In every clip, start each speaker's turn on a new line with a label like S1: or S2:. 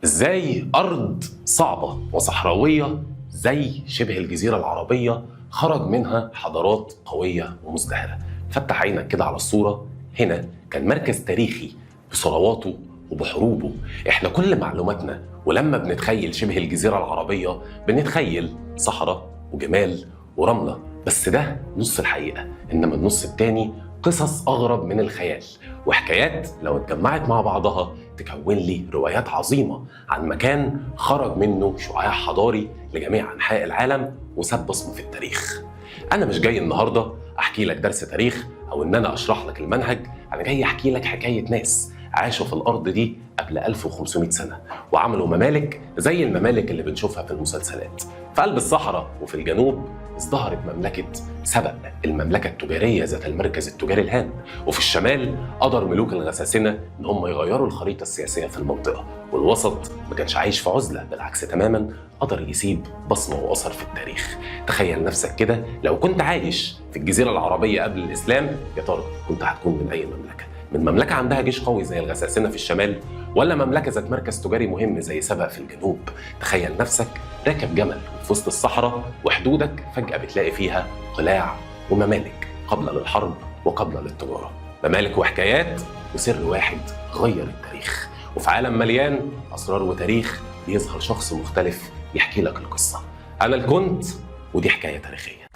S1: ازاي ارض صعبة وصحراويه زي شبه الجزيرة العربية خرج منها حضارات قوية ومزدهره؟ فتح عينك كده على الصورة، هنا كان مركز تاريخي بثرواته وبحروبه. احنا كل معلوماتنا ولما بنتخيل شبه الجزيرة العربية بنتخيل صحراء وجمال ورمله، بس ده نص الحقيقه، انما النص التاني قصص اغرب من الخيال وحكايات لو اتجمعت مع بعضها تكون لي روايات عظيمة عن مكان خرج منه شعاع حضاري لجميع انحاء العالم وساب بصمة في التاريخ. انا مش جاي النهارده احكي لك درس تاريخ او ان انا اشرح لك المنهج، انا جاي احكي لك حكاية ناس عاشوا في الارض دي قبل 1500 سنة وعملوا ممالك زي الممالك اللي بنشوفها في المسلسلات. في قلب الصحراء وفي الجنوب ازدهرت مملكة سبأ، المملكة التجارية ذات المركز التجاري الهام، وفي الشمال قدر ملوك الغساسنة ان هم يغيروا الخريطة السياسية في المنطقة، والوسط ما كانش عايش في عزلة، بالعكس تماما قدر يسيب بصمة وأثر في التاريخ. تخيل نفسك كده لو كنت عايش في الجزيرة العربية قبل الإسلام، يا ترى كنت هتكون من أي مملكة؟ من مملكة عندها جيش قوي زي الغساسنة في الشمال، ولا مملكة ذات مركز تجاري مهم زي سبأ في الجنوب؟ تخيل نفسك راكب جمل في وسط الصحراء وحدودك فجأة بتلاقي فيها قلاع وممالك قابلة للحرب وقابلة للتجارة، ممالك وحكايات وسر واحد غير التاريخ. وفي عالم مليان أسرار وتاريخ بيظهر شخص مختلف يحكي لك القصة. أنا الكنت ودي حكاية تاريخية.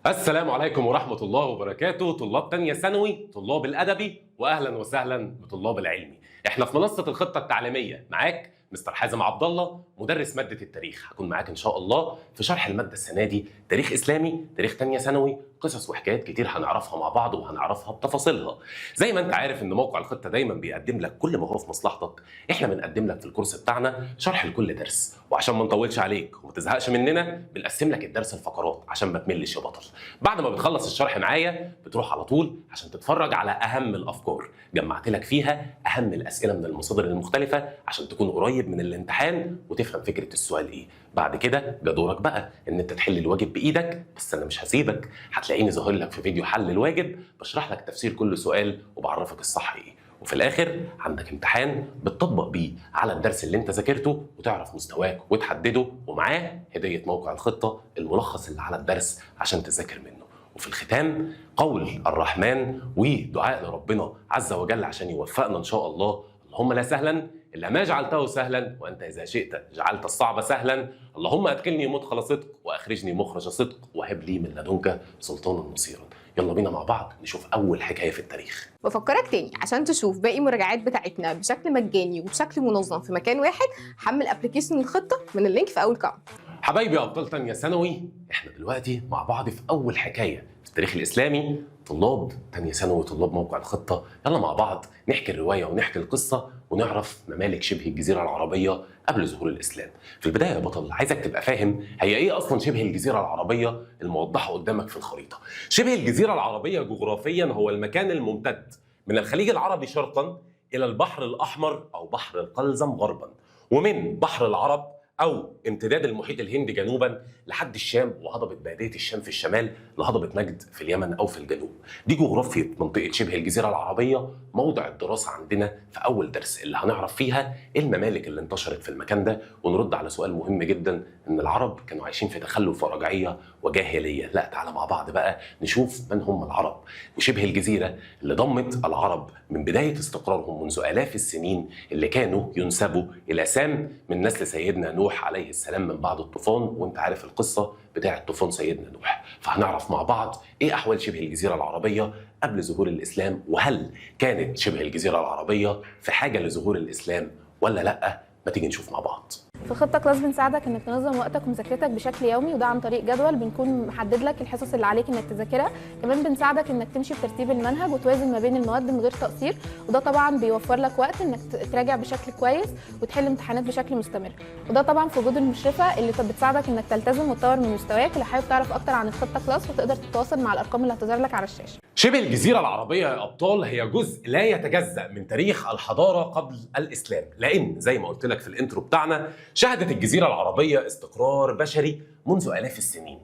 S1: السلام عليكم ورحمة الله وبركاته، طلاب تانية ثانوي، طلاب الأدبي، وأهلا وسهلا بطلاب العلمي. احنا في منصة الخطة التعليمية، معاك مستر حازم عبد الله مدرس مادة التاريخ. هكون معاك إن شاء الله في شرح المادة السنة دي، تاريخ إسلامي، تاريخ تانية ثانوي، قصص وحكايات كتير هنعرفها مع بعض وهنعرفها بتفاصيلها. زي ما انت عارف ان موقع الخطة دايما بيقدم لك كل ما هو في مصلحتك، احنا بنقدم لك في الكورس بتاعنا شرح لكل درس، وعشان ما نطولش عليك وما تزهقش مننا بنقسم لك الدرس لفقرات عشان ما تملش يا بطل. بعد ما بتخلص الشرح معايا بتروح على طول عشان تتفرج على اهم الافكار، جمعت لك فيها اهم الاسئلة من المصادر المختلفة عشان تكون قريب من الامتحان وتفهم فكرة السؤال ايه. بعد كده جا دورك بقى ان انت تحل الواجب بايدك، بس انا مش هسيبك، هتلاقيني ظاهر لك في فيديو حل الواجب بشرح لك تفسير كل سؤال وبعرفك الصح ايه. وفي الاخر عندك امتحان بتطبق بيه على الدرس اللي انت ذاكرته وتعرف مستواك وتحدده، ومعاه هدية موقع الخطة الملخص اللي على الدرس عشان تذاكر منه. وفي الختام قول الرحمن ودعاء لربنا عز وجل عشان يوفقنا ان شاء الله: اللهم لا سهلا الا ما جعلته سهلا وانت اذا شئت جعلت الصعب سهلا، اللهم ادخلني مدخل صدق واخرجني مخرج صدق وهب لي من لدنك سلطانا نصيرا. يلا بينا مع بعض نشوف اول حكاية في التاريخ.
S2: بفكرك تاني عشان تشوف باقي المراجعات بتاعتنا بشكل مجاني وبشكل منظم في مكان واحد، حمل application الخطة من ال link في اول comment.
S1: حبايبي ابطال تانية ثانوي، احنا دلوقتي مع بعض في اول حكاية في التاريخ الاسلامي. طلاب تانية ثانوي وطلاب موقع الخطه، يلا مع بعض نحكي الرواية ونحكي القصة ونعرف ممالك شبه الجزيرة العربية قبل ظهور الاسلام. في البداية يا بطل عايزك تبقى فاهم هي ايه اصلا شبه الجزيرة العربية الموضحة قدامك في الخريطة. شبه الجزيرة العربية جغرافيا هو المكان الممتد من الخليج العربي شرقا الى البحر الاحمر او بحر القلزم غربا، ومن بحر العرب او امتداد المحيط الهندي جنوبا لحد الشام وهضبه باديه الشام في الشمال لهضبه نجد في اليمن او في الجنوب. دي جغرافية منطقة شبه الجزيرة العربية، موضع الدراسة عندنا في اول درس اللي هنعرف فيها ايه الممالك اللي انتشرت في المكان ده، ونرد على سؤال مهم جدا ان العرب كانوا عايشين في تخلف ورجعيه وجاهليه. لا، تعالى مع بعض بقى نشوف من هم العرب وشبه الجزيرة اللي ضمت العرب من بداية استقرارهم منذ الاف السنين، اللي كانوا ينسبوا الى سام من نسل سيدنا نوح عليه السلام من بعد الطوفان، وانت عارف القصة بتاعه طوفان سيدنا نوح. فهنعرف مع بعض ايه احوال شبه الجزيرة العربية قبل ظهور الاسلام، وهل كانت شبه الجزيرة العربية في حاجة لظهور الاسلام ولا لا؟ ما تيجي نشوف مع بعض.
S3: في خطة كلاس بنساعدك انك تنظم وقتك ومذاكرتك بشكل يومي، وده عن طريق جدول بنكون محدد لك الحصص اللي عليك انك تذاكرها. كمان بنساعدك انك تمشي بترتيب المنهج وتوازن ما بين المواد من غير تقصير، وده طبعا بيوفر لك وقت انك تراجع بشكل كويس وتحل امتحانات بشكل مستمر، وده طبعا في وجود المشرفة اللي بتساعدك انك تلتزم وتطور من مستواك. لو حابب تعرف اكتر عن الخطة كلاس وتقدر تتواصل مع الارقام اللي هتظهر لك على الشاشة.
S1: شبه الجزيرة العربية يا أبطال هي جزء لا يتجزأ من تاريخ الحضارة قبل الإسلام، لأن زي ما قلت لك في ال intro بتاعنا شهدت الجزيرة العربية استقرار بشري منذ آلاف السنين.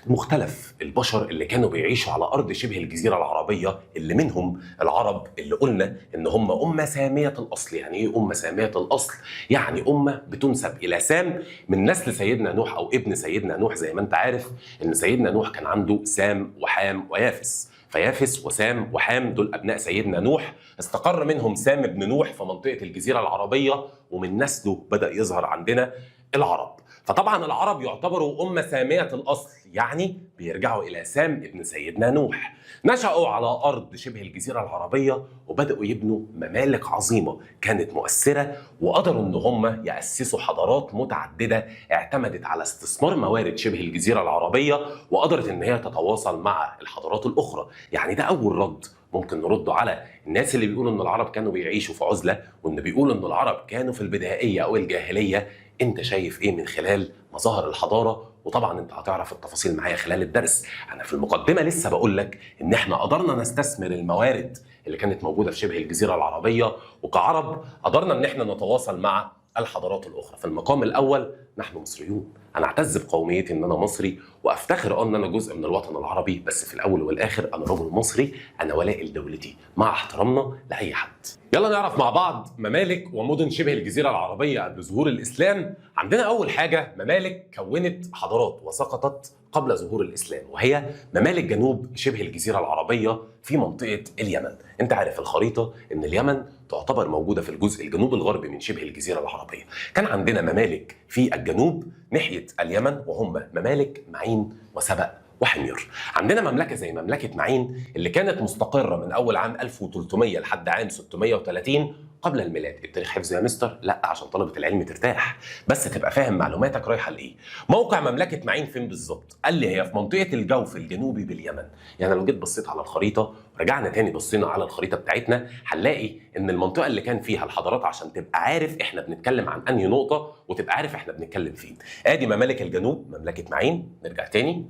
S1: مختلف البشر اللي كانوا بيعيشوا على ارض شبه الجزيرة العربية، اللي منهم العرب اللي قلنا ان هم امه سامية الاصل. يعني ايه امه سامية الاصل؟ يعني امه بتنسب الى سام من نسل سيدنا نوح او ابن سيدنا نوح. زي ما انت عارف ان سيدنا نوح كان عنده سام وحام ويافس، فيافس وسام وحام دول ابناء سيدنا نوح. استقر منهم سام بن نوح في منطقة الجزيرة العربية، ومن نسله بدا يظهر عندنا العرب. فطبعا العرب يعتبروا أمة سامية الأصل، يعني بيرجعوا إلى سام ابن سيدنا نوح. نشأوا على أرض شبه الجزيرة العربية وبدأوا يبنوا ممالك عظيمة كانت مؤثرة، وقدروا إن هم يأسسوا حضارات متعددة اعتمدت على استثمار موارد شبه الجزيرة العربية، وقدرت إن هي تتواصل مع الحضارات الأخرى. يعني ده أول رد ممكن نرده على الناس اللي بيقولوا إن العرب كانوا بيعيشوا في عزلة، وإن بيقولوا إن العرب كانوا في البدائية أو الجاهلية. انت شايف ايه من خلال مظاهر الحضارة؟ وطبعا انت هتعرف التفاصيل معايا خلال الدرس. انا في المقدمة لسه بقول لك ان احنا قدرنا نستثمر الموارد اللي كانت موجودة في شبه الجزيرة العربية، وكعرب قدرنا ان احنا نتواصل مع الحضارات الاخرى. في المقام الاول نحن مصريون، انا اعتز بقوميتي ان انا مصري، وافتخر ان انا جزء من الوطن العربي، بس في الاول والاخر انا رجل مصري، انا ولائي لدولتي مع احترامنا لاي حد. يلا نعرف مع بعض ممالك ومدن شبه الجزيرة العربية قبل ظهور الاسلام. عندنا اول حاجة ممالك كونت حضارات وسقطت قبل ظهور الاسلام، وهي ممالك جنوب شبه الجزيرة العربية في منطقة اليمن. انت عارف الخريطة ان اليمن تعتبر موجودة في الجزء الجنوب الغربي من شبه الجزيرة العربية. كان عندنا ممالك في الجنوب ناحية اليمن، وهم ممالك معين وسبأ وحمير. عندنا مملكة زي مملكة معين اللي كانت مستقره من اول عام 1300 لحد عام 630 قبل الميلاد. التاريخ حفظ يا مستر؟ لا، عشان طلبة العلم ترتاح، بس تبقى فاهم معلوماتك رايحة لايه. موقع مملكة معين فين بالظبط؟ قال لي هي في منطقة الجوف الجنوبي باليمن. يعني لو جيت بصيت على الخريطة ورجعنا تاني بصينا على الخريطة بتاعتنا، هنلاقي ان المنطقة اللي كان فيها الحضارات، عشان تبقى عارف احنا بنتكلم عن انهي نقطة وتبقى عارف احنا بنتكلم فين. ادي ممالك الجنوب، مملكة معين. نرجع تاني،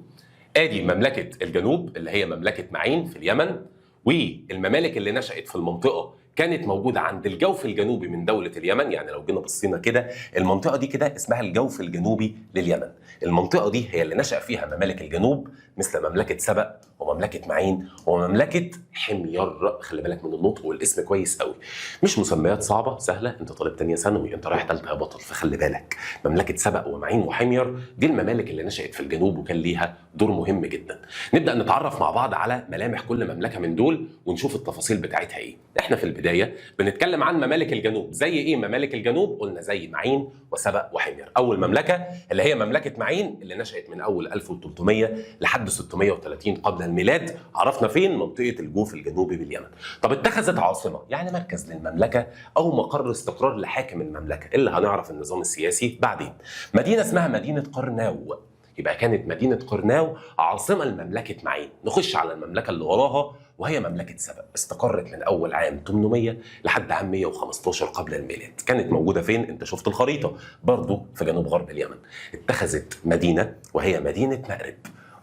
S1: ادي مملكة الجنوب اللي هي مملكة معين في اليمن، والممالك اللي نشأت في المنطقة كانت موجودة عند الجوف الجنوبي من دولة اليمن. يعني لو جينا بصينا كده المنطقة دي كده اسمها الجوف الجنوبي لليمن. المنطقة دي هي اللي نشأ فيها ممالك الجنوب مثل مملكة سبأ ومملكة معين ومملكة حمير. خلي بالك من النطق والاسم كويس قوي، مش مسميات صعبة، سهلة. انت طالب تانية ثانوي، انت رايح تالتة يا بطل، فخلي بالك. مملكة سبأ ومعين وحمير دي الممالك اللي نشأت في الجنوب وكان ليها دور مهم جدا. نبدأ نتعرف مع بعض على ملامح كل مملكة من دول ونشوف التفاصيل بتاعتها ايه. احنا في البداية بنتكلم عن ممالك الجنوب. زي ايه ممالك الجنوب؟ قلنا زي معين وسبأ وحمير. اول مملكة اللي هي مملكة معين اللي نشأت من اول 1300 لحد 630 قبل الميلاد. عرفنا فين؟ منطقة الجوف الجنوبي باليمن. طب اتخذت عاصمة، يعني مركز للمملكة او مقر استقرار لحاكم المملكة اللي هنعرف النظام السياسي بعدين. مدينة اسمها مدينة قرناو، يبقى كانت مدينة قرناو عاصمة لمملكة معين. نخش على المملكة اللي وراها وهي مملكة سبأ. استقرت من أول عام 800 لحد عام 115 قبل الميلاد. كانت موجودة فين؟ أنت شفت الخريطة، برضو في جنوب غرب اليمن. اتخذت مدينة وهي مدينة مأرب.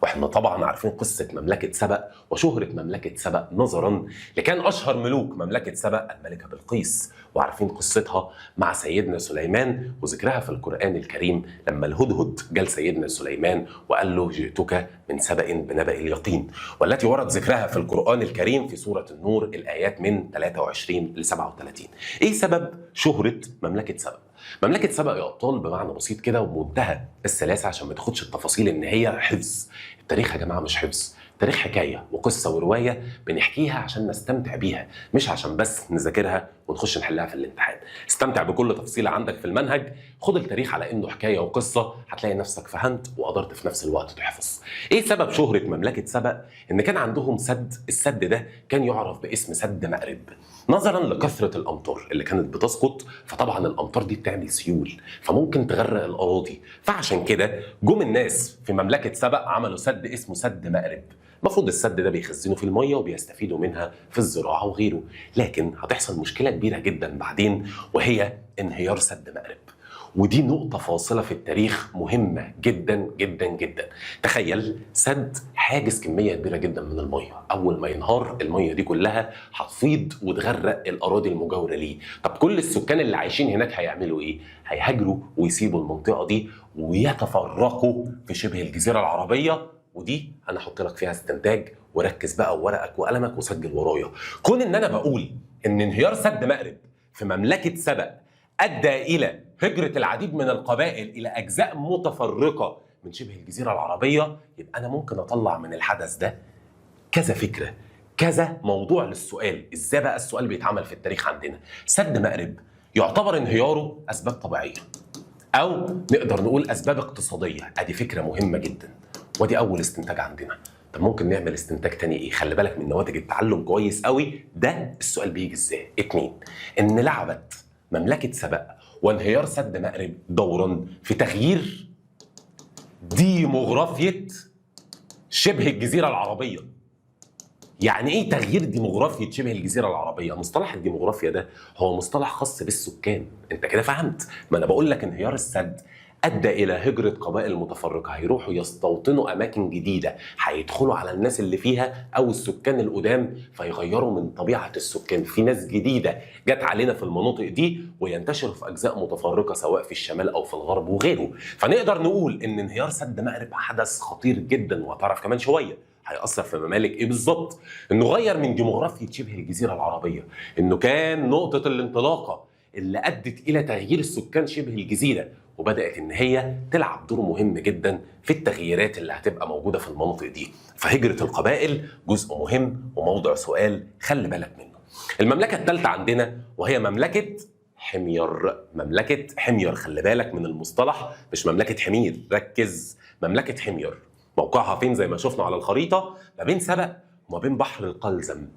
S1: واحنا طبعا عارفين قصة مملكة سبأ وشهرة مملكة سبأ نظرا لكان أشهر ملوك مملكة سبأ الملكة بلقيس، وعارفين قصتها مع سيدنا سليمان وذكرها في القرآن الكريم لما الهدهد جال سيدنا سليمان وقال له جئتك من سبأ بنبأ اليقين، والتي ورد ذكرها في القرآن الكريم في سورة النور الآيات من 23 ل 37. إيه سبب شهرة مملكة سبأ؟ مملكة سبأ يا أبطال بمعنى بسيط كده وبمنتهى السلاسة عشان ما تاخدش التفاصيل إن هي حفظ. التاريخ يا جماعة مش حفظ، تاريخ حكاية وقصة ورواية بنحكيها عشان نستمتع بيها، مش عشان بس نذاكرها ونخش نحلها في الامتحان. استمتع بكل تفصيلة عندك في المنهج، خد التاريخ على إنه حكاية وقصة، هتلاقي نفسك فهمت وقدرت في نفس الوقت تحفظ. إيه سبب شهرة مملكة سبأ؟ إن كان عندهم سد، السد ده كان يعرف باسم سد مأرب. نظرا لكثرة الأمطار اللي كانت بتسقط، فطبعا الأمطار دي بتعمل سيول فممكن تغرق الأراضي، فعشان كده جم الناس في مملكة سبأ عملوا سد اسمه سد مأرب. المفروض السد ده بيخزنوا في المية وبيستفيدوا منها في الزراعة وغيره، لكن هتحصل مشكلة كبيرة جدا بعدين وهي انهيار سد مأرب. ودي نقطة فاصلة في التاريخ مهمة جدا جدا جدا. تخيل سد حاجز كمية كبيرة جدا من المية، أول ما ينهار المية دي كلها هتفيض وتغرق الأراضي المجاورة ليه. طب كل السكان اللي عايشين هناك هيعملوا إيه؟ هيهاجروا ويسيبوا المنطقة دي ويتفرقوا في شبه الجزيرة العربية ودي انا احط لك فيها استنتاج، وركز بقى وورقك وقلمك وسجل ورايا. كون ان انا بقول ان انهيار سد مأرب في مملكة سبأ ادى الى هجره العديد من القبائل الى اجزاء متفرقة من شبه الجزيرة العربية، يبقى انا ممكن اطلع من الحدث ده كذا فكرة، كذا موضوع للسؤال. ازاي بقى السؤال بيتعمل في التاريخ عندنا؟ سد مأرب يعتبر انهياره اسباب طبيعية، او نقدر نقول اسباب اقتصادية. ادي فكرة مهمة جدا، ودي اول استنتاج عندنا. طب ممكن نعمل استنتاج تاني ايه؟ خلي بالك من نواتج التعلم كويس قوي، ده السؤال بيجي ازاي. 2، ان لعبت مملكة سبأ وانهيار سد مأرب دورا في تغيير ديموغرافية شبه الجزيرة العربية. يعني ايه تغيير ديموغرافية شبه الجزيرة العربية؟ مصطلح الديموغرافيا ده هو مصطلح خاص بالسكان. انت كده فهمت؟ ما انا بقول لك انهيار السد ادى الى هجرة قبائل متفرقة، هيروحوا يستوطنوا اماكن جديدة، هيدخلوا على الناس اللي فيها او السكان القدام، فيغيروا من طبيعة السكان. في ناس جديدة جت علينا في المناطق دي وينتشروا في اجزاء متفرقة سواء في الشمال او في الغرب وغيره. فنقدر نقول ان انهيار سد مأرب حدث خطير جدا، وهتعرف كمان شوية هيأثر في ممالك ايه بالظبط. انه غير من ديموغرافيا شبه الجزيرة العربية، انه كان نقطة الانطلاقة اللي ادت الى تغيير السكان شبه الجزيرة، وبدأت إن هي تلعب دور مهم جدا في التغييرات اللي هتبقى موجودة في المناطق دي. فهجرة القبائل جزء مهم وموضع سؤال خلي بالك منه. المملكة الثالثة عندنا وهي مملكة حمير. مملكة حمير، خلي بالك من المصطلح، مش مملكة حمير، ركز، مملكة حمير موقعها فين؟ زي ما شفنا على الخريطة ما بين سبأ وما بين بحر القلزم.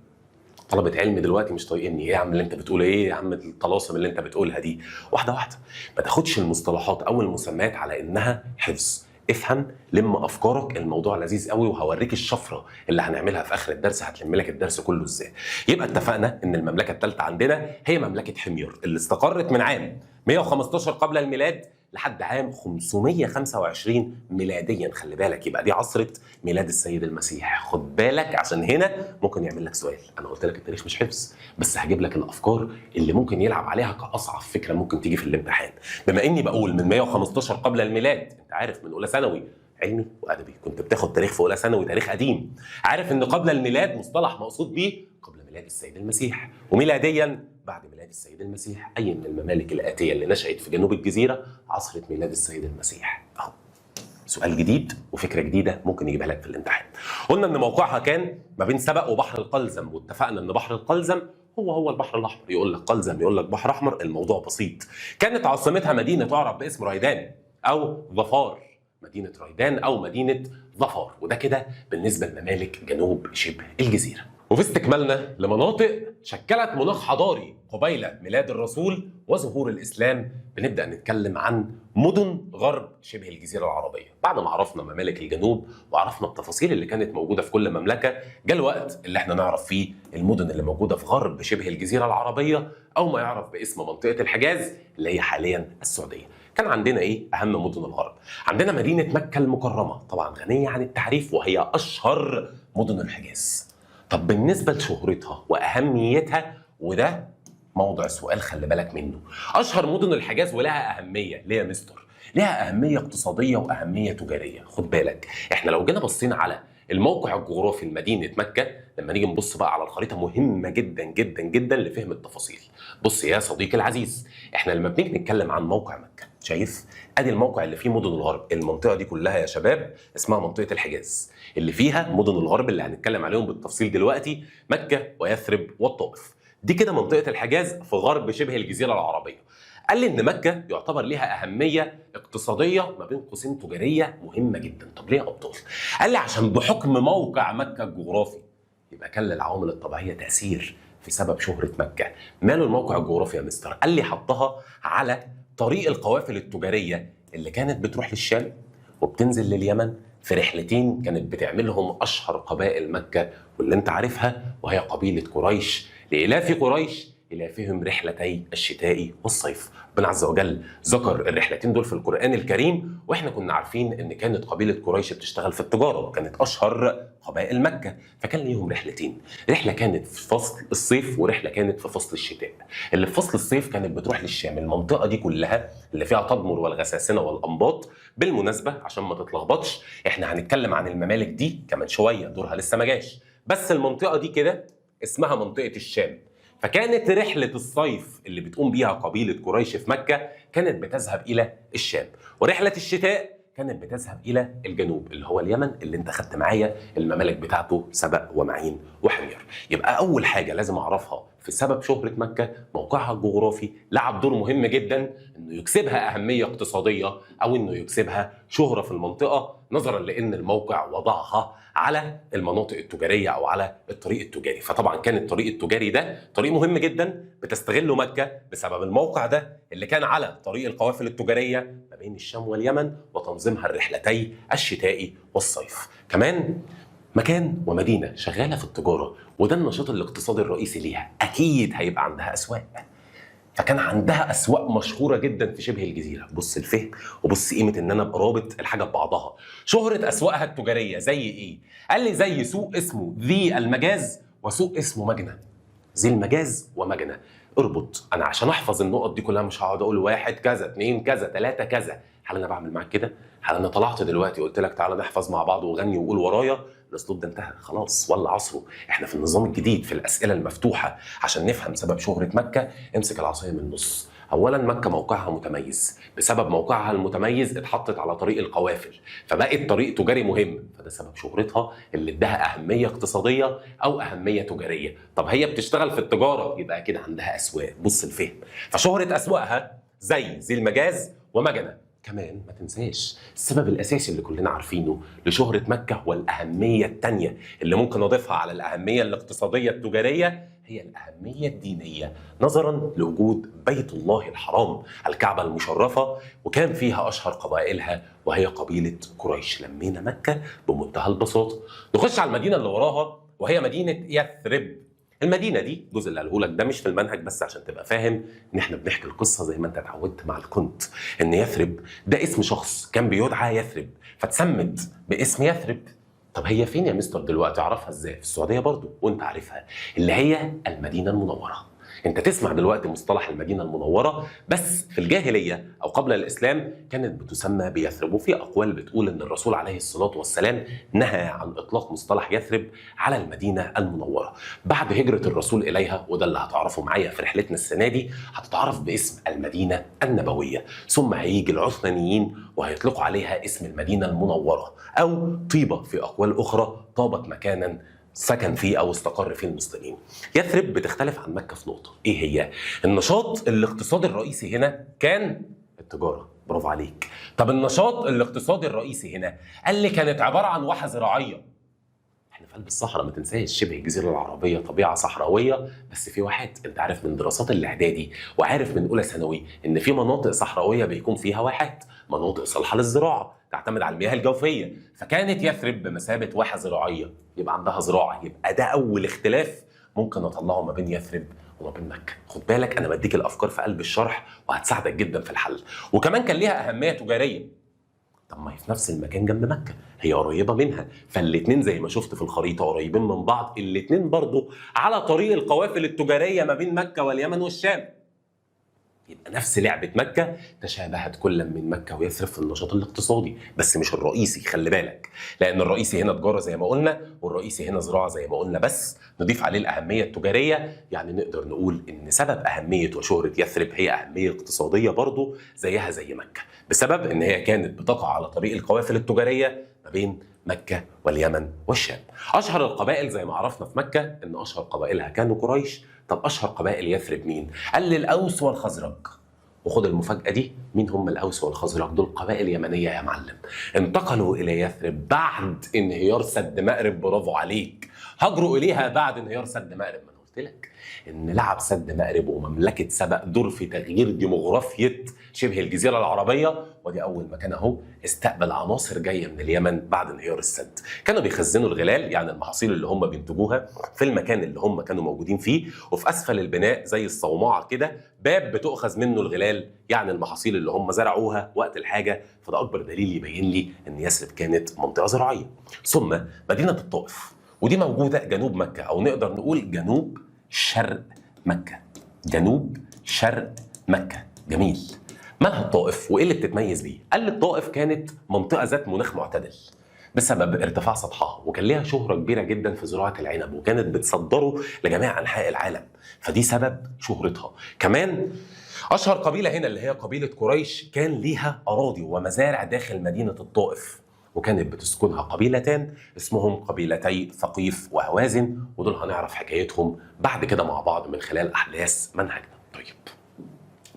S1: طلبة علم دلوقتي مش طايقني، ايه يا عم اللي انت بتقوله، ايه يا عم الطلاسم اللي انت بتقولها دي؟ واحدة واحدة، ما تاخدش المصطلحات او المسميات على انها حفظ، افهم، لم افكارك، الموضوع لذيذ قوي، وهوريك الشفرة اللي هنعملها في اخر الدرس هتلم لك الدرس كله ازاي. يبقى اتفقنا ان المملكة الثالثة عندنا هي مملكة حمير اللي استقرت من عام 115 قبل الميلاد لحد عام 525 ميلاديا. خلي بالك يبقى دي عصرة ميلاد السيد المسيح. خد بالك عشان هنا ممكن يعمل لك سؤال. انا قلت لك التاريخ مش حفظ، بس هجيب لك الافكار اللي ممكن يلعب عليها كاصعب فكرة ممكن تيجي في الامتحان. بما اني بقول من 115 قبل الميلاد، انت عارف من اولى ثانوي علمي وادبي كنت بتاخد تاريخ في اولى ثانوي تاريخ قديم، عارف ان قبل الميلاد مصطلح مقصود بيه قبل ميلاد السيد المسيح، وميلاديا بعد ميلاد السيد المسيح. أي من الممالك الآتية اللي نشأت في جنوب الجزيرة عصرة ميلاد السيد المسيح؟ أهو سؤال جديد وفكرة جديدة ممكن يجيبها لك في الامتحان. قلنا إن موقعها كان ما بين سبأ وبحر القلزم، واتفقنا إن بحر القلزم هو البحر الأحمر. يقول لك قلزم يقول لك بحر أحمر، الموضوع بسيط. كانت عاصمتها مدينة تعرف باسم ريدان أو ظفار، مدينة ريدان أو مدينة ظفار. وده كده بالنسبة لممالك جنوب شبه الجزيرة. وفي استكمالنا لمناطق شكلت مناخ حضاري قبيل ميلاد الرسول وظهور الإسلام، بنبدأ نتكلم عن مدن غرب شبه الجزيرة العربية. بعد ما عرفنا ممالك الجنوب وعرفنا التفاصيل اللي كانت موجودة في كل مملكة، جاء الوقت اللي احنا نعرف فيه المدن اللي موجودة في غرب شبه الجزيرة العربية، أو ما يعرف باسم منطقة الحجاز اللي هي حاليا السعودية. كان عندنا ايه اهم مدن الغرب؟ عندنا مدينة مكة المكرمة، طبعا غنية عن التعريف وهي اشهر مدن الحجاز. طب بالنسبة لشهرتها واهميتها، وده موضع سؤال خلي بالك منه، اشهر مدن الحجاز ولها اهمية ليه يا مستر؟ لها اهمية اقتصادية واهمية تجارية. خد بالك احنا لو جينا بصينا على الموقع الجغرافي لمدينة مكة، لما نيجي نبص بقى على الخريطة مهمة جدا جدا جدا لفهم التفاصيل. بص يا صديقي العزيز، احنا لما بنيجي نتكلم عن موقع مكة، شايف ادي الموقع اللي فيه مدن الغرب، المنطقة دي كلها يا شباب اسمها منطقة الحجاز، اللي فيها مدن الغرب اللي هنتكلم عليهم بالتفصيل دلوقتي، مكة ويثرب والطائف. دي كده منطقة الحجاز في غرب شبه الجزيرة العربية. قال لي ان مكة يعتبر ليها اهمية اقتصادية ما بين قوسين تجارية مهمة جدا. طب ليه يا ابطال؟ قال لي عشان بحكم موقع مكة الجغرافي، يبقى كان للعوامل الطبيعية تاثير في سبب شهره مكة. ماله الموقع الجغرافي يا مستر؟ قال لي حطها على طريق القوافل التجارية اللي كانت بتروح للشام وبتنزل لليمن في رحلتين كانت بتعملهم اشهر قبائل مكة واللي انت عارفها، وهي قبيلة قريش، لإلاف قريش إلافهم رحلتي الشتاء والصيف. ربنا عز وجل ذكر الرحلتين دول في القرآن الكريم، واحنا كنا عارفين ان كانت قبيلة قريش بتشتغل في التجارة وكانت اشهر قبائل مكة، فكان ليهم رحلتين، رحلة كانت في فصل الصيف ورحلة كانت في فصل الشتاء. اللي في فصل الصيف كانت بتروح للشام، المنطقة دي كلها اللي فيها تدمر والغساسنة والأنباط. بالمناسبة عشان ما تتلخبطش، احنا هنتكلم عن الممالك دي كمان شوية، دورها لسه ما جاش، بس المنطقة دي كده اسمها منطقة الشام. فكانت رحلة الصيف اللي بتقوم بيها قبيلة قريش في مكة كانت بتذهب إلى الشام، ورحلة الشتاء كانت بتذهب إلى الجنوب اللي هو اليمن، اللي انت خدت معايا الممالك بتاعته سبأ ومعين وحمير. يبقى أول حاجة لازم أعرفها في سبب شهرة مكة موقعها الجغرافي، لعب دور مهم جدا إنه يكسبها أهمية اقتصادية أو إنه يكسبها شهرة في المنطقة، نظرا لأن الموقع وضعها على المناطق التجارية أو على الطريق التجاري. فطبعا كان الطريق التجاري ده طريق مهم جدا بتستغله مكة بسبب الموقع ده اللي كان على طريق القوافل التجارية ما بين الشام واليمن، وتنظيمها الرحلتي الشتاء والصيف. كمان مكان ومدينة شغالة في التجارة، وده النشاط الاقتصادي الرئيسي ليها، أكيد هيبقى عندها أسواق. فكان عندها أسواق مشهورة جدا في شبه الجزيرة. بص الفهم وبص قيمة إن أنا أبقى رابط الحاجة ببعضها. شهرة أسواقها التجارية زي إيه؟ قال لي زي سوق اسمه ذي المجاز وسوق اسمه مجنة. ذي المجاز ومجنة. اربط، أنا عشان أحفظ النقط دي كلها مش هقعد أقول 1 كذا 2 كذا 3 كذا. هل أنا بعمل معاك كده؟ هل أنا طلعت دلوقتي قلت لك تعالى نحفظ مع بعض وغني وقول ورايا؟ الاسلوب ده انتهى خلاص ولا عصره. احنا في النظام الجديد في الاسئلة المفتوحة عشان نفهم سبب شهره مكة. امسك العصاية من النص. اولا مكة موقعها متميز، بسبب موقعها المتميز اتحطت على طريق القوافل، فبقت طريق تجاري مهم، فده سبب شهرتها اللي اداها اهمية اقتصادية او اهمية تجارية. طب هي بتشتغل في التجارة، يبقى كده عندها اسواق. بص الفهم، فشهره اسواقها زي ذي المجاز ومجنة. كمان ما تنساش السبب الأساسي اللي كلنا عارفينه لشهرة مكة والأهمية التانية اللي ممكن أضيفها على الأهمية الاقتصادية التجارية، هي الأهمية الدينية، نظرا لوجود بيت الله الحرام الكعبة المشرفة، وكان فيها أشهر قبائلها وهي قبيلة قريش. لمينا مكة بمنتهى البساطة. نخش على المدينة اللي وراها وهي مدينة يثرب. المدينة دي الجزء اللي قاله لك ده مش في المنهج، بس عشان تبقى فاهم ان احنا بنحكي القصة زي ما انت اتعودت مع الكنت. ان يثرب ده اسم شخص كان بيدعى يثرب، فتسمت باسم يثرب. طب هي فين يا مستر دلوقتي؟ اعرفها ازاي؟ في السعودية برضو وانت عارفها، اللي هي المدينة المنورة. انت تسمع دلوقتي مصطلح المدينة المنورة، بس في الجاهلية او قبل الاسلام كانت بتسمى بيثرب. وفي اقوال بتقول ان الرسول عليه الصلاة والسلام نهى عن اطلاق مصطلح يثرب على المدينة المنورة بعد هجرة الرسول اليها، وده اللي هتعرفه معايا في رحلتنا السنة دي. هتتعرف باسم المدينة النبوية، ثم هيجي العثمانيين وهيطلقوا عليها اسم المدينة المنورة او طيبة في اقوال اخرى، طابت مكانا سكن فيه او استقر فيه المسلمين. يثرب بتختلف عن مكة في نقطة، ايه هي؟ النشاط الاقتصادي الرئيسي هنا كان التجارة. برافو عليك. طب النشاط الاقتصادي الرئيسي هنا قال لي كانت عبارة عن واحة زراعية. احنا في قلب الصحراء، ما تنساش شبه الجزيرة العربية طبيعة صحراويه، بس في واحات. انت عارف من دراسات الاعدادي وعارف من اولى ثانوي ان في مناطق صحراويه بيكون فيها واحات، مناطق صالحه للزراعة تعتمد على المياه الجوفيه. فكانت يثرب بمثابة واحة زراعية، يبقى عندها زراعة. يبقى ده اول اختلاف ممكن اطلعه ما بين يثرب وما بين مكة. خد بالك انا بديك الافكار في قلب الشرح وهتساعدك جدا في الحل. وكمان كان ليها اهمية تجارية. طب ما هي في نفس المكان جنب مكة، هي قريبه منها، فالاتنين زي ما شفت في الخريطة قريبين من بعض، الاتنين برضو على طريق القوافل التجارية ما بين مكة واليمن والشام. يبقى نفس لعبة مكة تشابهت كل من مكة ويثرب في النشاط الاقتصادي، بس مش الرئيسي، خلي بالك، لأن الرئيسي هنا تجارة زي ما قلنا، والرئيسي هنا زراعة زي ما قلنا، بس نضيف عليه الأهمية التجارية. يعني نقدر نقول إن سبب أهمية وشهرة يثرب هي أهمية اقتصادية برضو زيها زي مكة، بسبب إن هي كانت بتقع على طريق القوافل التجارية ما بين مكة واليمن والشام. أشهر القبائل زي ما عرفنا في مكة إن أشهر قبائلها كانوا قريش. طب أشهر قبائل يثرب مين؟ قال لي الأوس والخزرج. وخد المفاجأة دي، مين هم الأوس والخزرج؟ دول قبائل يمنية يا معلم، انتقلوا إلى يثرب بعد انهيار سد مأرب. برافو عليك، هاجروا إليها بعد انهيار سد مأرب. ما أنا قلت قلت لك ان لعب سد مأرب ومملكه سبأ دور في تغيير ديموغرافية شبه الجزيرة العربية، ودي اول مكان اهو استقبل عناصر جاية من اليمن بعد انهيار السد. كانوا بيخزنوا الغلال يعني المحاصيل اللي هم بينتجوها في المكان اللي هم كانوا موجودين فيه، وفي اسفل البناء زي الصومعه كده باب بتؤخذ منه الغلال يعني المحاصيل اللي هم زرعوها وقت الحاجة. فده اكبر دليل يبين لي ان يثرب كانت منطقة زراعية. ثم مدينة الطائف، ودي موجودة جنوب مكة، او نقدر نقول جنوب شرق مكة. جنوب شرق مكة. جميل. مالها الطائف وايه اللي بتتميز بيه؟ قال لي الطائف كانت منطقة ذات مناخ معتدل بسبب ارتفاع سطحها، وكان ليها شهرة كبيرة جدا في زراعة العنب، وكانت بتصدره لجميع أنحاء العالم، فدي سبب شهرتها. كمان أشهر قبيلة هنا اللي هي قبيلة قريش كان ليها أراضي ومزارع داخل مدينة الطائف، وكانت بتسكنها قبيلتان اسمهم قبيلتي ثقيف وهوازن، ودول هنعرف حكايتهم بعد كده مع بعض من خلال أحداث منهجنا. طيب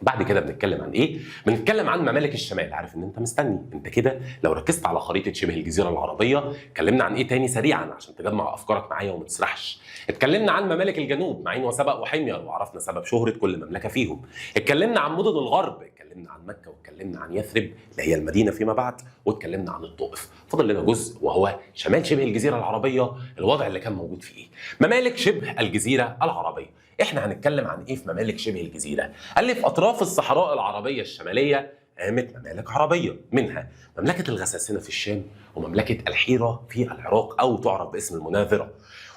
S1: بعد كده بنتكلم عن ايه؟ بنتكلم عن ممالك الشمال. عارف ان انت مستني، انت كده لو ركزت على خريطة شبه الجزيرة العربية. اتكلمنا عن ايه تاني سريعا عشان تجمع افكارك معايا وما تسرحش؟ اتكلمنا عن ممالك الجنوب، معين وسبأ وحمير، وعرفنا سبب شهرة كل مملكة فيهم. اتكلمنا عن مدن الغرب، اتكلمنا عن مكة واتكلمنا عن يثرب اللي هي المدينة فيما بعد، واتكلمنا عن الطائف. فاضل لنا جزء وهو شمال شبه الجزيرة العربية، الوضع اللي كان موجود فيه ايه؟ ممالك شبه الجزيرة العربية. احنا هنتكلم عن ايه في ممالك شبه الجزيرة؟ قال لي في اطراف الصحراء العربية الشمالية قامت ممالك عربية، منها مملكة الغساسنه في الشام، ومملكه الحيرة في العراق او تعرف باسم المناذره،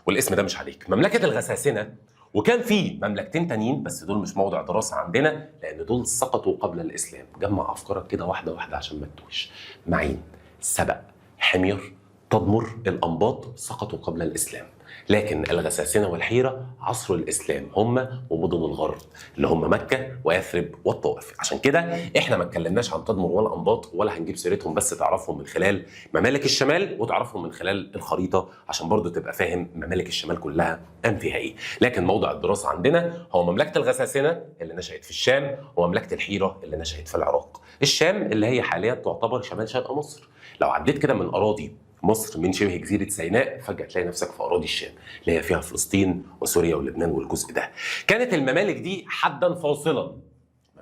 S1: والاسم ده مش عليك. مملكة الغساسنه، وكان في مملكتين تانيين بس دول مش موضع دراسة عندنا لان دول سقطوا قبل الاسلام. جمع افكارك كده واحدة واحدة عشان ما تتوهش. معين، سبأ، حمير، تدمر، الانباط سقطوا قبل الاسلام، لكن الغساسنة والحيرة عصر الإسلام هم ومدن الغرب اللي هم مكة ويثرب والطائف. عشان كده احنا ما اتكلمناش عن تدمر ولا أنباط ولا هنجيب سيرتهم، بس تعرفهم من خلال ممالك الشمال وتعرفهم من خلال الخريطة عشان برضو تبقى فاهم ممالك الشمال كلها قام فيها ايه. لكن موضع الدراسة عندنا هو مملكة الغساسنة اللي نشأت في الشام، ومملكة الحيرة اللي نشأت في العراق. الشام اللي هي حاليا تعتبر شمال شرق مصر. لو عديت كده من أراضي مصر من شبه جزيرة سيناء فجأة تلاقي نفسك في أراضي الشام اللي هي فيها فلسطين وسوريا ولبنان والجزء ده. كانت الممالك دي حدا فاصلا،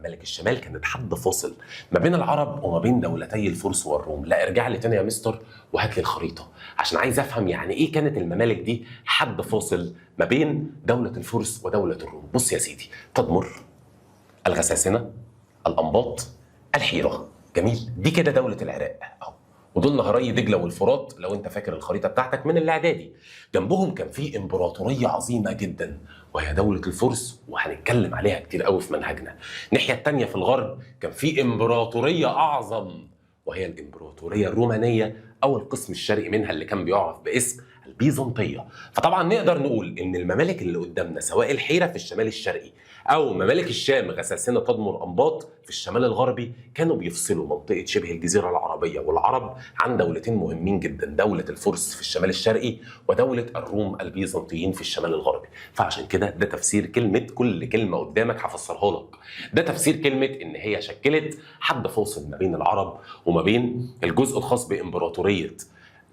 S1: ممالك الشمال كانت حد فاصل ما بين العرب وما بين دولتي الفرس والروم. لا ارجع لي تاني يا مستر وهات لي الخريطة عشان عايز افهم يعني ايه كانت الممالك دي حد فاصل ما بين دولة الفرس ودولة الروم. بص يا سيدي، تدمر، الغساسنة، الأنباط، الحيرة. جميل، دي كده دولة العراق اهو، ودول نهري دجله والفرات لو انت فاكر الخريطة بتاعتك من الاعدادي. جنبهم كان في امبراطورية عظيمة جدا وهي دولة الفرس، وهنتكلم عليها كتير قوي في منهجنا. الناحية الثانية في الغرب كان في امبراطورية اعظم وهي الامبراطورية الرومانية او القسم الشرقي منها اللي كان بيعرف باسم البيزنطيه. فطبعا نقدر نقول ان الممالك اللي قدامنا سواء الحيرة في الشمال الشرقي او ممالك الشام غساسنه تدمر انباط في الشمال الغربي كانوا بيفصلوا منطقة شبه الجزيرة العربية والعرب عن دولتين مهمين جدا، دولة الفرس في الشمال الشرقي ودولة الروم البيزنطيين في الشمال الغربي. فعشان كده ده تفسير كلمة، كل كلمة قدامك هفسرها لك، ده تفسير كلمة ان هي شكلت حد فاصل ما بين العرب وما بين الجزء الخاص بامبراطوريه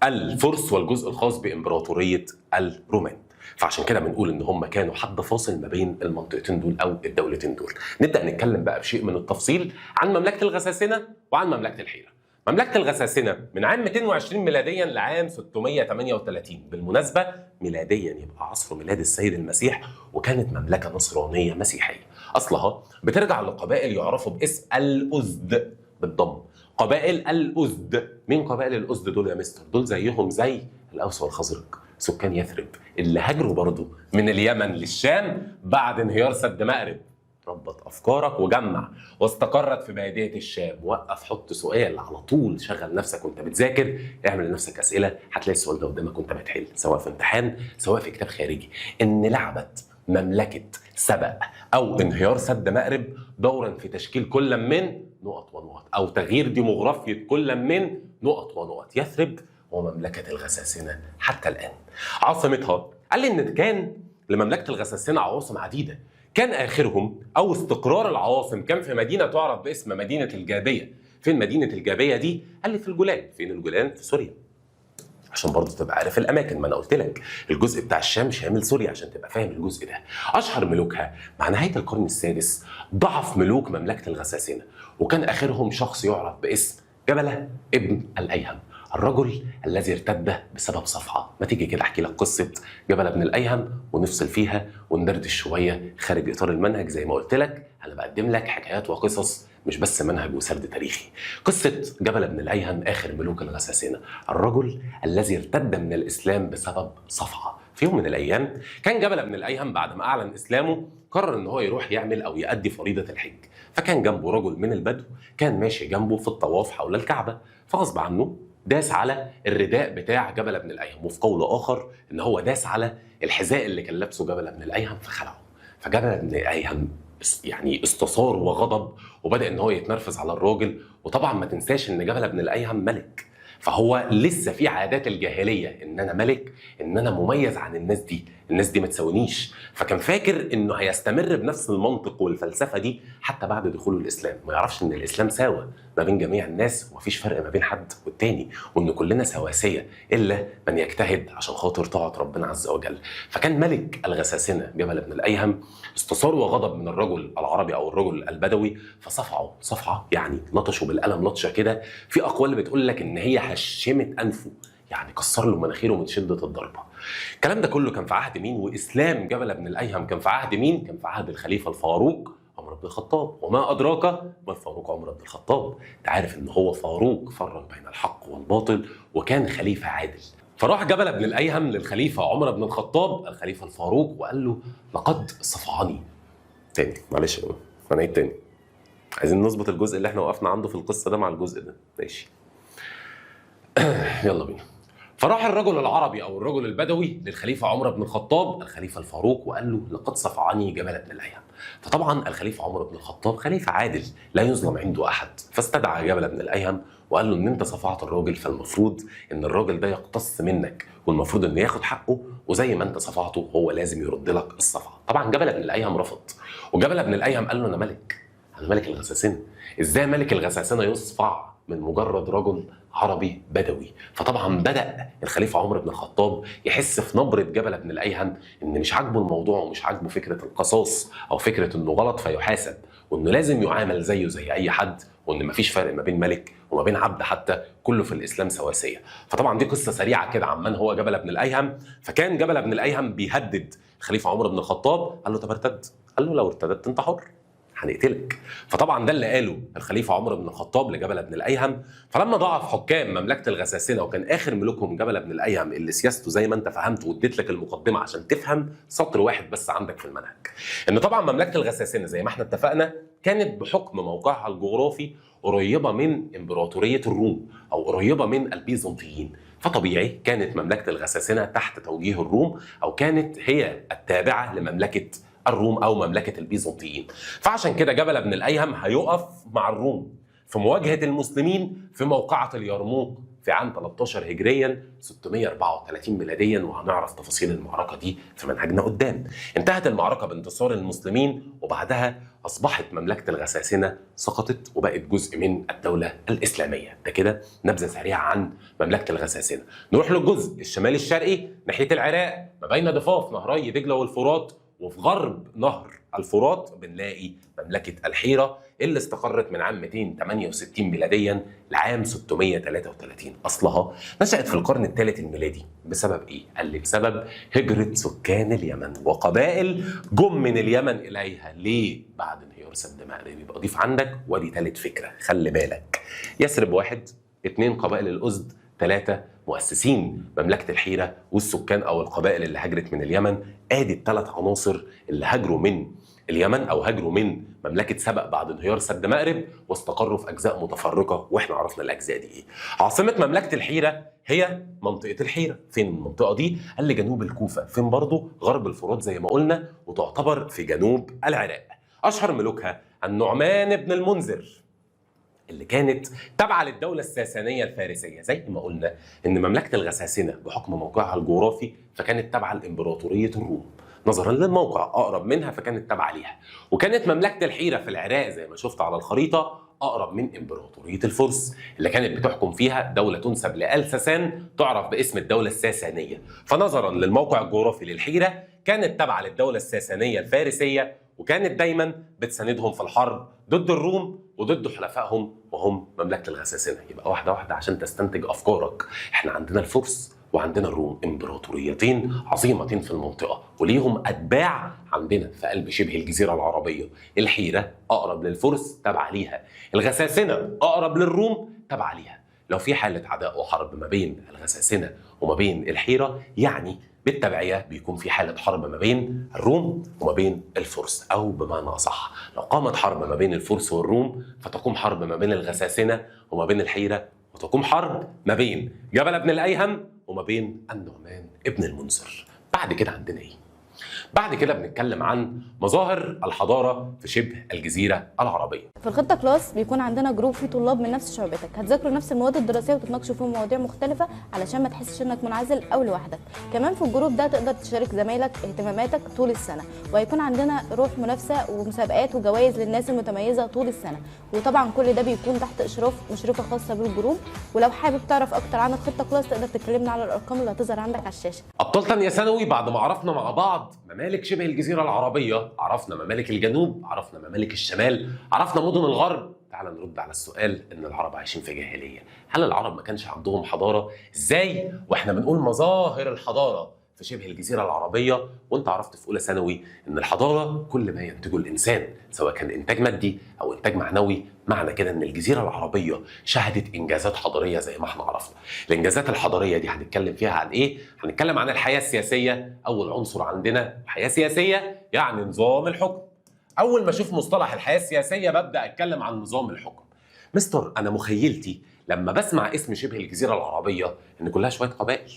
S1: الفرس والجزء الخاص بامبراطوريه الرومان. فعشان كده بنقول ان هم كانوا حد فاصل ما بين المنطقتين دول او الدولتين دول. نبدا نتكلم بقى بشيء من التفصيل عن مملكة الغساسنه وعن مملكة الحيرة. مملكة الغساسنه من عام 220 ميلاديا لعام 638، بالمناسبة ميلاديا يبقى عصر ميلاد السيد المسيح، وكانت مملكة نصرانية مسيحية. اصلها بترجع لقبائل يعرفوا باسم الأزد بالضم، قبائل الأزد. مين قبائل الأزد دول يا مستر؟ دول زيهم زي الأوس والخزرج، سكان يثرب اللي هاجروا برضو من اليمن للشام بعد انهيار سد مأرب. ربط أفكارك وجمع، واستقرت في بادية الشام. وقف، حط سؤال على طول، شغل نفسك وانت بتذاكر، اعمل لنفسك أسئلة، هتلاقي السؤال ده قدامك وانت بتحل، سواء في امتحان سواء في كتاب خارجي. إن لعبت مملكة سبأ أو انهيار سد مأرب دورا في تشكيل كل من نقط ونقط، أو تغيير ديموغرافية كل من نقط ونقط، يثرب ومملكة الغساسنة حتى الآن. عاصمتها، قال لي إن كان لمملكة الغساسنة عواصم عديدة، كان آخرهم أو استقرار العواصم كان في مدينة تعرف باسم مدينة الجابية. فين مدينة الجابية دي؟ قال لي في الجولان. فين الجولان؟ في سوريا. عشان برضه تبقى عارف الاماكن، ما انا قلت لك الجزء بتاع الشام شامل سوريا عشان تبقى فاهم الجزء ده. اشهر ملوكها مع نهاية القرن السادس ضعف ملوك مملكة الغساسنه، وكان اخرهم شخص يعرف باسم جبله ابن الايهم، الرجل الذي ارتد بسبب صفعة. ما تيجي كده احكي لك قصة جبله بن الايهم ونفصل فيها وندردش شوية خارج اطار المنهج. زي ما قلت لك انا بقدم لك حكايات وقصص مش بس منهج وسرد تاريخي. قصة جبله بن الايهم اخر ملوك الغساسنه، الرجل الذي ارتد من الاسلام بسبب صفعة. في يوم من الايام كان جبله بن الايهم بعد ما اعلن اسلامه قرر ان هو يروح يعمل او يؤدي فريضة الحج، فكان جنبه رجل من البدو كان ماشي جنبه في الطواف حول الكعبة، فغصب عنه داس على الرداء بتاع جبله بن الايهم، وفي قول اخر ان هو داس على الحذاء اللي كان لابسه جبله بن الايهم فخلعه. فجبله بن الايهم يعني استثار وغضب وبدا ان هو يتنرفز على الراجل. وطبعا ما تنساش ان جبله بن الايهم ملك، فهو لسه في عادات الجاهلية ان انا ملك، ان انا مميز عن الناس دي، الناس دي ما تساوينيش. فكان فاكر انه هيستمر بنفس المنطق والفلسفة دي حتى بعد دخوله الاسلام، ما يعرفش ان الاسلام ساوى ما بين جميع الناس ومفيش فرق ما بين حد والتاني، وان كلنا سواسية الا من يجتهد عشان خاطر طاعة ربنا عز وجل. فكان ملك الغساسنه جبل بن الايهم استثار وغضب من الرجل العربي او الرجل البدوي، فصفعه صفعة، يعني لطشه بالقلم لطشه كده. في اقوال بتقول لك ان هي هشمت انفه، يعني كسر له مناخيره من شده الضربة. الكلام ده كله كان في عهد مين؟ واسلام جبل بن الايهم كان في عهد مين؟ كان في عهد الخليفة الفاروق عمر بن الخطاب. وما ادراك ما الفاروق عمر بن الخطاب؟ انت عارف ان هو فاروق فرق بين الحق والباطل وكان خليفة عادل. فراح جبل بن الايهم للخليفة عمر بن الخطاب الخليفة الفاروق وقال له لقد صفعني. تاني معلش انا عيد تاني، عايزين نظبط الجزء اللي احنا وقفنا عنده في القصة ده مع الجزء ده، ماشي. يلا بينا. فراح الرجل العربي او الرجل البدوي للخليفة عمر بن الخطاب الخليفة الفاروق وقال له لقد صفعني جبل بن الايهم. فطبعا الخليفة عمر بن الخطاب خليفة عادل لا يظلم عنده احد، فاستدعى جبل بن الايهم وقال له ان انت صفعت الراجل، فالمفروض ان الراجل ده يقتص منك، والمفروض انه ياخد حقه، وزي ما انت صفعته هو لازم يرد لك الصفعه. طبعا جبل بن الايهم رفض، وجبل بن الايهم قال له انا ملك، انا ملك الغساسنه، ازاي ملك الغساسنه يصفع من مجرد رجل عربي بدوي؟ فطبعا بدأ الخليفة عمر بن الخطاب يحس في نبرة جبل بن الأيهم إن مش عاجبه الموضوع ومش عاجبه فكرة القصاص أو فكرة إنه غلط فيحاسب، وإنه لازم يعامل زيه زي أي حد، وإن مفيش فرق ما بين ملك وما بين عبد حتى، كله في الإسلام سواسية. فطبعا دي قصة سريعة كده عن من هو جبل بن الأيهم. فكان جبل بن الأيهم بيهدد الخليفة عمر بن الخطاب، قال له طب ارتد، قال له لو ارتدت أنت حر، هنقتلك. فطبعا ده اللي قاله الخليفة عمر بن الخطاب لجبل بن الايهم. فلما ضعف حكام مملكة الغساسنه وكان اخر ملوكهم جبل بن الايهم اللي سياسته زي ما انت فهمت واديت لك المقدمة عشان تفهم سطر واحد بس عندك في المنهج، ان طبعا مملكة الغساسنه زي ما احنا اتفقنا كانت بحكم موقعها الجغرافي قريبه من امبراطورية الروم او قريبه من البيزنطيين، فطبيعي كانت مملكة الغساسنه تحت توجيه الروم او كانت هي التابعة لمملكه الروم او مملكة البيزنطيين. فعشان كده جبل بن الايهم هيقف مع الروم في مواجهة المسلمين في موقعه اليرموك في عام 13 هجريا 634 ميلاديا، وهنعرف تفاصيل المعركة دي في منهجنا قدام. انتهت المعركة بانتصار المسلمين، وبعدها اصبحت مملكة الغساسنه سقطت وبقت جزء من الدولة الاسلامية. ده كده نبذه سريعة عن مملكة الغساسنه. نروح للجزء الشمالي الشرقي ناحية العراق ما بين ضفاف نهري دجله والفرات، وفي غرب نهر الفرات بنلاقي مملكة الحيرة اللي استقرت من عام 268 ميلاديا لعام 633. أصلها نشأت في القرن الثالث الميلادي بسبب إيه؟ قال لي بسبب هجرة سكان اليمن وقبائل جم من اليمن إليها. ليه؟ بعد انهيار سد مأرب. يبقى ضيف عندك وادي ثالث فكرة، خلي بالك. يثرب 1، 2 قبائل الأزد، 3 مؤسسين مملكة الحيرة والسكان أو القبائل اللي هاجرت من اليمن. آدي الثلاث عناصر اللي هاجروا من اليمن أو هاجروا من مملكة سبأ بعد انهيار سد مأرب واستقروا في أجزاء متفرقة، وإحنا عرفنا الأجزاء دي إيه. عاصمة مملكة الحيرة هي منطقة الحيرة. فين المنطقة دي؟ قال لي جنوب الكوفة. فين برضو؟ غرب الفرات زي ما قلنا، وتعتبر في جنوب العراق. أشهر ملوكها النعمان بن المنذر اللي كانت تابعة للدولة الساسانية الفارسية. زي ما قلنا إن مملكة الغساسنة بحكم موقعها الجغرافي فكانت تابعة لإمبراطورية الروم، نظرا للموقع أقرب منها فكانت تابعة ليها. وكانت مملكة الحيرة في العراق زي ما شفت على الخريطة اقرب من امبراطورية الفرس اللي كانت بتحكم فيها دولة تنسب لآل ساسان تعرف باسم الدولة الساسانيه. فنظرا للموقع الجغرافي للحيره كانت تابعه للدولة الساسانيه الفارسية، وكانت دايما بتساندهم في الحرب ضد الروم وضد حلفائهم وهم مملكة الغساسنه. يبقى واحدة واحدة عشان تستنتج افكارك، احنا عندنا الفرس وعندنا الروم، امبراطوريتين عظيمتين في المنطقة وليهم اتباع عندنا في قلب شبه الجزيرة العربية. الحيرة اقرب للفرس تابعه ليها، الغساسنه اقرب للروم تابعه ليها. لو في حاله عداء وحرب ما بين الغساسنه وما بين الحيرة، يعني بالتبعيه بيكون في حاله حرب ما بين الروم وما بين الفرس، او بمعنى اصح لو قامت حرب ما بين الفرس والروم فتقوم حرب ما بين الغساسنه وما بين الحيرة، وتقوم حرب ما بين جبل بن الايهم وما بين النعمان ابن المنذر. بعد كده عندنا ايه؟ بعد كده بنتكلم عن مظاهر الحضارة في شبه الجزيرة العربية.
S4: في الخطة class بيكون عندنا group فيه طلاب من نفس شعبتك، هتذاكروا نفس المواد الدراسية وتتناقشوا في مواضيع مختلفة علشان ما تحسش انك منعزل او لوحدك. كمان في ال group ده تقدر تشارك زمايلك اهتماماتك طول السنة، وهيكون عندنا روح منافسه ومسابقات وجوائز للناس المتميزة طول السنة، وطبعا كل ده بيكون تحت اشراف مشرفة خاصة بال group. ولو حابب تعرف اكتر عن الخطة class تقدر تكلمنا على الارقام اللي هتظهر عندك على الشاشة.
S1: ابطال تانية ثانوي، بعد ما عرفنا مع بعض ممالك شبه الجزيرة العربية، عرفنا ممالك الجنوب، عرفنا ممالك الشمال، عرفنا مدن الغرب، تعال نرد على السؤال ان العرب عايشين في جاهلية. هل العرب ما كانش عندهم حضارة؟ ازاي واحنا بنقول مظاهر الحضارة في شبه الجزيرة العربية، وانت عرفت في اولى ثانوي ان الحضارة كل ما ينتجه الانسان سواء كان انتاج مادي او انتاج معنوي. معنى كده ان الجزيرة العربية شهدت انجازات حضارية زي ما احنا عرفنا. الانجازات الحضارية دي هنتكلم فيها عن ايه؟ هنتكلم عن الحياة السياسية. اول عنصر عندنا حياة سياسية يعني نظام الحكم. اول ما اشوف مصطلح الحياة السياسية ببدا اتكلم عن نظام الحكم. مستر انا مخيلتي لما بسمع اسم شبه الجزيرة العربية ان كلها شوية قبائل،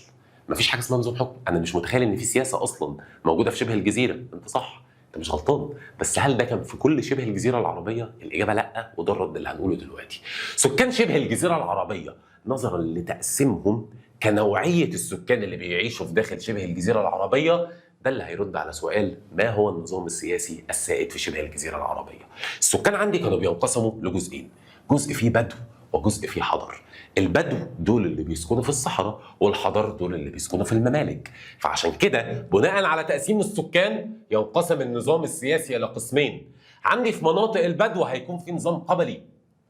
S1: مفيش حاجة اسمها نظام حكم، انا مش متخيل ان في سياسة اصلا موجودة في شبه الجزيرة. انت صح، انت مش غلطان، بس هل ده كان في كل شبه الجزيرة العربية؟ الاجابة لا، وده الرد اللي هنقوله دلوقتي. سكان شبه الجزيرة العربية نظرا لتقسيمهم كنوعيه السكان اللي بيعيشوا في داخل شبه الجزيرة العربية، ده اللي هيرد على سؤال ما هو النظام السياسي السائد في شبه الجزيرة العربية. السكان عندي كانوا بينقسموا لجزئين، جزء فيه بدو وجزء فيه حضر. البدو دول اللي بيسكنوا في الصحراء، والحضر دول اللي بيسكنوا في الممالك. فعشان كده بناء على تقسيم السكان ينقسم النظام السياسي الى قسمين. عندي في مناطق البدو هيكون في نظام قبلي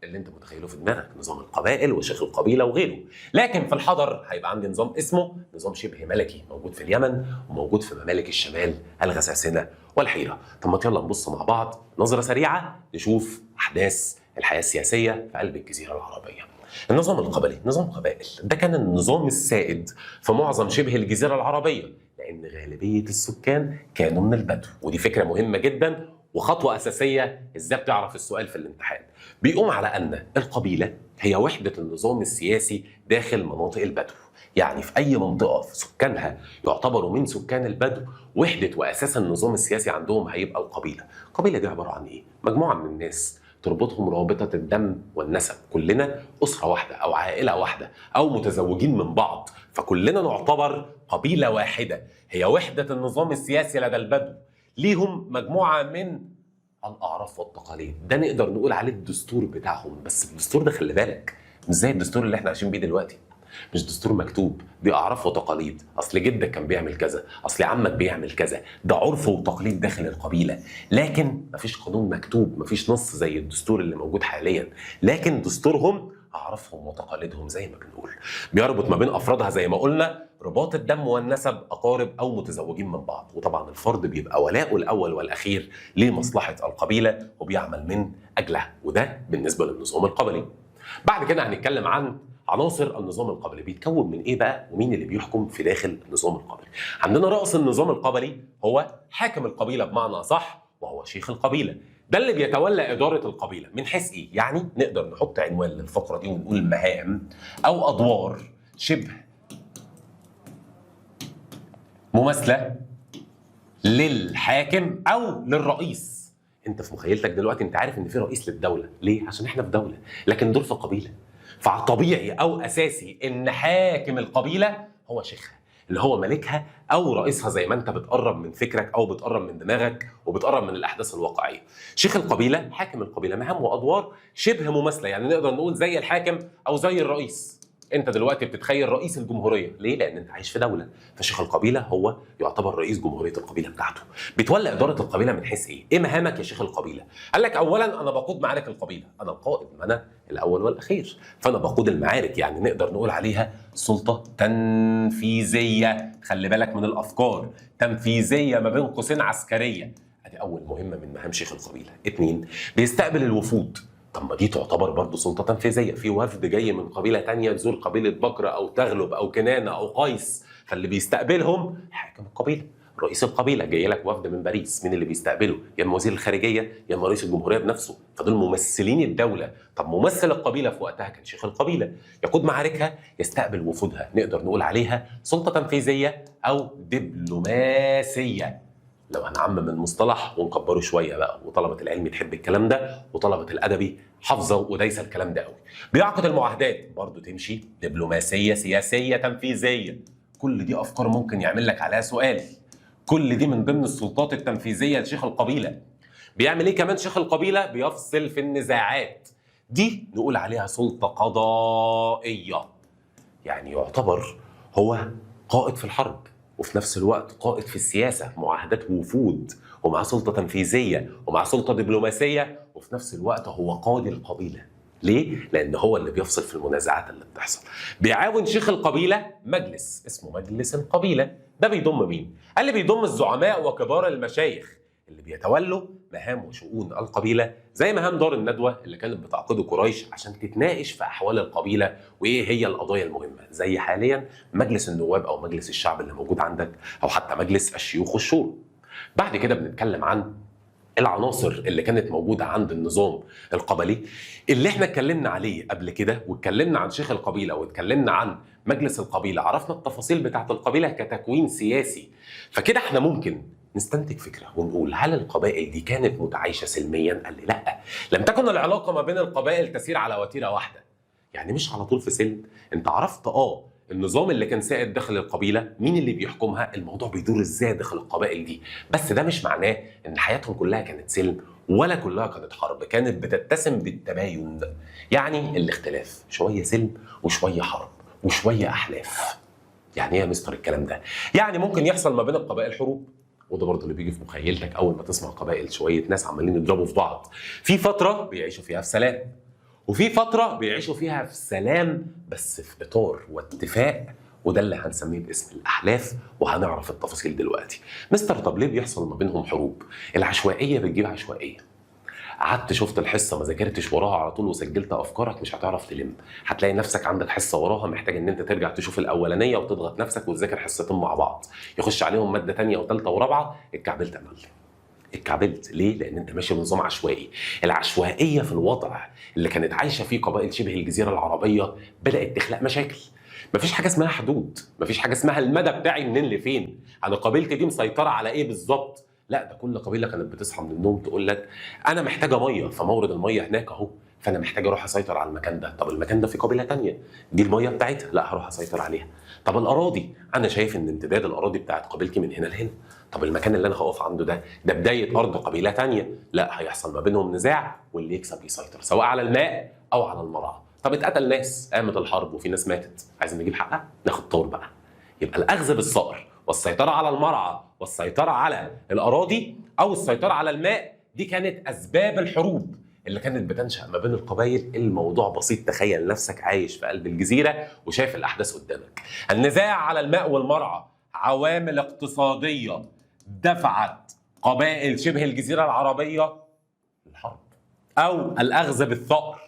S1: اللي انت متخيله في دماغك، نظام القبائل وشيخ القبيلة وغيره. لكن في الحضر هيبقى عندي نظام اسمه نظام شبه ملكي، موجود في اليمن وموجود في ممالك الشمال الغساسنه والحيرة. طب ما يلا نبص مع بعض نظره سريعة نشوف احداث الحياة السياسية في قلب الجزيرة العربية. النظام القبلي، نظام قبائل، ده كان النظام السائد في معظم شبه الجزيرة العربية، لان غالبية السكان كانوا من البدو. ودي فكرة مهمة جدا وخطوه اساسية ازاي بتعرف السؤال في الامتحان. بيقوم على ان القبيلة هي وحده النظام السياسي داخل مناطق البدو، يعني في اي منطقة في سكانها يعتبروا من سكان البدو، وحده واساس النظام السياسي عندهم هيبقى القبيلة. القبيلة دي عبارة عن ايه؟ مجموعة من الناس تربطهم رابطة الدم والنسب، كلنا أسرة واحدة أو عائلة واحدة أو متزوجين من بعض، فكلنا نعتبر قبيلة واحدة، هي وحدة النظام السياسي لدى البدو. ليهم مجموعة من الأعراف والتقاليد، ده نقدر نقول عليه الدستور بتاعهم. بس الدستور ده خلي بالك مش زي الدستور اللي احنا عايشين بيه دلوقتي، مش دستور مكتوب، دي اعراف وتقاليد. اصل جدك كان بيعمل كذا، اصل عمك بيعمل كذا، ده عرف وتقليد داخل القبيلة. لكن مفيش قانون مكتوب، مفيش نص زي الدستور اللي موجود حاليا، لكن دستورهم اعرافهم وتقاليدهم زي ما بنقول، بيربط ما بين افرادها زي ما قلنا رباط الدم والنسب، اقارب او متزوجين من بعض. وطبعا الفرد بيبقى ولاؤه الاول والاخير لمصلحة القبيلة وبيعمل من اجلها، وده بالنسبة للنظام القبلي. بعد كده هنتكلم عن عناصر النظام القبلي، بيتكون من ايه بقى ومين اللي بيحكم في داخل النظام القبلي. عندنا رأس النظام القبلي هو حاكم القبيلة بمعنى اصح، وهو شيخ القبيلة، ده اللي بيتولى إدارة القبيلة. من حيث ايه؟ يعني نقدر نحط عنوان للفقرة دي ونقول مهام او ادوار شبه مماثلة للحاكم او للرئيس. انت في مخيلتك دلوقتي انت عارف ان في رئيس للدولة، ليه؟ عشان احنا في دولة، لكن دول في قبيلة. فطبيعي او اساسي ان حاكم القبيلة هو شيخها. اللي هو ملكها او رئيسها، زي ما انت بتقرب من فكرك او بتقرب من دماغك وبتقرب من الاحداث الواقعية. شيخ القبيلة حاكم القبيلة، مهام وادوار شبه مماثلة، يعني نقدر نقول زي الحاكم او زي الرئيس. انت دلوقتي بتتخيل رئيس الجمهورية، ليه؟ لان انت عايش في دولة، فشيخ القبيلة هو يعتبر رئيس جمهورية القبيلة بتاعته. بيتولى ادارة القبيلة من حيث ايه؟ ايه مهامك يا شيخ القبيلة؟ قال لك اولا انا بقود معارك القبيلة، انا القائد، ما انا الاول والاخير، فانا بقود المعارك، يعني نقدر نقول عليها سلطة تنفيذية. خلي بالك من الافكار، تنفيذية ما بين قوسين عسكرية. ادي اول مهمة من مهام شيخ القبيلة. اتنين، بيستقبل الوفود. طب ما دي تعتبر برضه سلطة تنفيذية، في وفد جاي من قبيلة تانية تزور قبيلة بكر او تغلب او كنانة او قيس، فاللي بيستقبلهم حاكم القبيلة، رئيس القبيلة. جاي لك وفد من باريس، مين اللي بيستقبله؟ يا اما وزير الخارجية يا اما رئيس الجمهورية بنفسه، فدول ممثلين الدولة. طب ممثل القبيلة في وقتها كان شيخ القبيلة، يقود معاركها، يستقبل وفودها، نقدر نقول عليها سلطة تنفيذية او دبلوماسية. لو هنعمم المصطلح ونكبره شوية بقى، وطلبه العلم تحب الكلام ده وطلبه الادبي حافظه ودايسه الكلام ده قوي. بيعقد المعاهدات، برضه تمشي دبلوماسية سياسية تنفيذية. كل دي افكار ممكن يعمل لك عليها سؤال. كل دي من ضمن السلطات التنفيذية لشيخ القبيلة. بيعمل ايه كمان شيخ القبيلة؟ بيفصل في النزاعات. دي نقول عليها سلطة قضائية، يعني يعتبر هو قائد في الحرب وفي نفس الوقت قائد في السياسة، معاهدات وفود، ومع سلطة تنفيذية ومع سلطة دبلوماسية، وفي نفس الوقت هو قاضي القبيلة. ليه؟ لأن هو اللي بيفصل في المنازعات اللي بتحصل. بيعاون شيخ القبيلة مجلس اسمه مجلس القبيلة. ده بيضم مين؟ قال لي بيضم الزعماء وكبار المشايخ اللي بيتولوا مهام وشؤون القبيلة، زي مهام دار الندوة اللي كانت بتعقده قريش عشان تتناقش في أحوال القبيلة وإيه هي القضايا المهمة، زي حاليا مجلس النواب أو مجلس الشعب اللي موجود عندك، أو حتى مجلس الشيوخ والشورى. بعد كده بنتكلم عن العناصر اللي كانت موجودة عند النظام القبلي اللي احنا اتكلمنا عليه قبل كده، واتكلمنا عن شيخ القبيلة واتكلمنا عن مجلس القبيلة، عرفنا التفاصيل بتاعت القبيلة كتكوين سياسي. فكده احنا ممكن نستنتج فكرة ونقول هل القبائل دي كانت متعايشة سلميا؟ قال لي لا، لم تكن العلاقة ما بين القبائل تسير على وتيرة واحدة، يعني مش على طول في سلم. انت عرفت النظام اللي كان سائد داخل القبيلة، مين اللي بيحكمها، الموضوع بيدور ازاي داخل القبائل دي، بس ده مش معناه ان حياتهم كلها كانت سلم ولا كلها كانت حرب، كانت بتتسم بالتباين، يعني الاختلاف، شوية سلم وشوية حرب وشوية احلاف. يعني ايه يا مستر الكلام ده؟ يعني ممكن يحصل ما بين القبائل حروب، وده برضه اللي بيجي في مخيلتك اول ما تسمع قبائل، شوية ناس عمالين يضربوا في بعض. في فترة بيعيشوا فيها في سلام، وفي فترة بيعيشوا فيها في سلام بس في إطار واتفاق، وده اللي هنسميه باسم الأحلاف، وهنعرف التفاصيل دلوقتي. مستر طب ليه بيحصل ما بينهم حروب؟ العشوائية بتجيب عشوائية. قعدت شفت الحصة ما ذاكرتش وراها على طول وسجلت أفكارك، مش هتعرف تلم، هتلاقي نفسك عندك حصة وراها محتاج إن أنت ترجع تشوف الأولانية وتضغط نفسك وتذاكر حصتين مع بعض، يخش عليهم مادة تانية وتالتة ورابعة، اتكعبلت يا معلم. اتكعبلت ليه؟ لأن أنت ماشي بنظام عشوائي. العشوائية في الوضع اللي كانت عايشة فيه قبائل شبه الجزيرة العربية بدأت تخلق مشاكل. مفيش حاجة اسمها حدود، مفيش حاجة اسمها المدى بتاعي منين لفين، أنا قبيلتي دي مسيطرة على إيه بالظبط؟ لا، ده كل قبيلة كانت بتصحى من النوم تقول لك أنا محتاجة مية، فمورد المية هناك أهو، فأنا محتاج أروح أسيطر على المكان ده. طب المكان ده في قبيلة تانية دي المية بتاعتها، لا هروح أسيطر عليها. طب الأراضي، أنا شايف إن امتداد الأراضي بتاعت قبيلتي من هنا لهنا. طب المكان اللي انا هقف عنده ده بداية ارض قبيلة تانية، لا هيحصل ما بينهم نزاع واللي يكسب يسيطر سواء على الماء او على المرعى. طب اتقتل ناس، قامت الحرب وفي ناس ماتت، عايزين نجيب حقها، ناخد طور بقى. يبقى الاخذ بالثأر والسيطرة على المرعى والسيطرة على الاراضي او السيطرة على الماء، دي كانت اسباب الحروب اللي كانت بتنشأ ما بين القبائل. الموضوع بسيط، تخيل نفسك عايش في قلب الجزيرة وشايف الاحداث قدامك. النزاع على الماء والمرعى عوامل اقتصادية دفعت قبائل شبه الجزيرة العربية للحرب أو الأخذ بالثأر.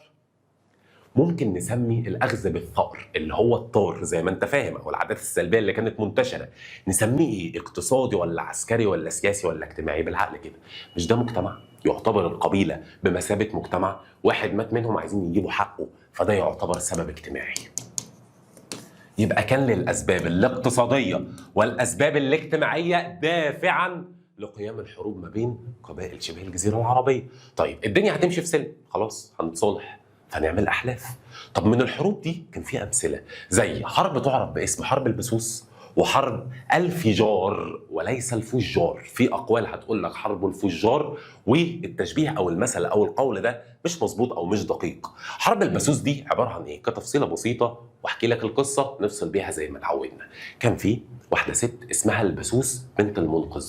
S1: ممكن نسمي الأخذ بالثأر اللي هو الطار زي ما أنت فاهم، أو العادات السلبية اللي كانت منتشرة، نسميه إيه؟ اقتصادي ولا عسكري ولا سياسي ولا اجتماعي؟ بالعقل كده، مش ده مجتمع؟ يعتبر القبيلة بمثابة مجتمع، واحد مات منهم عايزين يجيبوا حقه، فده يعتبر سبب اجتماعي. يبقى كان للأسباب الاقتصادية والأسباب الاجتماعية دافعا لقيام الحروب ما بين قبائل شبه الجزيرة العربية. طيب الدنيا هتمشي في سلم، خلاص هنتصالح، فنعمل أحلاف. طب من الحروب دي كان في أمثلة زي حرب تعرف باسم حرب البسوس وحرب الفجار وليس الفجار. في اقوال هتقول لك حرب الفجار، والتشبيه او المثل او القول ده مش مظبوط او مش دقيق. حرب البسوس دي عبارة عن ايه؟ كتفصيله بسيطة واحكي لك القصة نفصل بيها زي ما اتعودنا. كان في واحدة ست اسمها البسوس بنت المنقذ.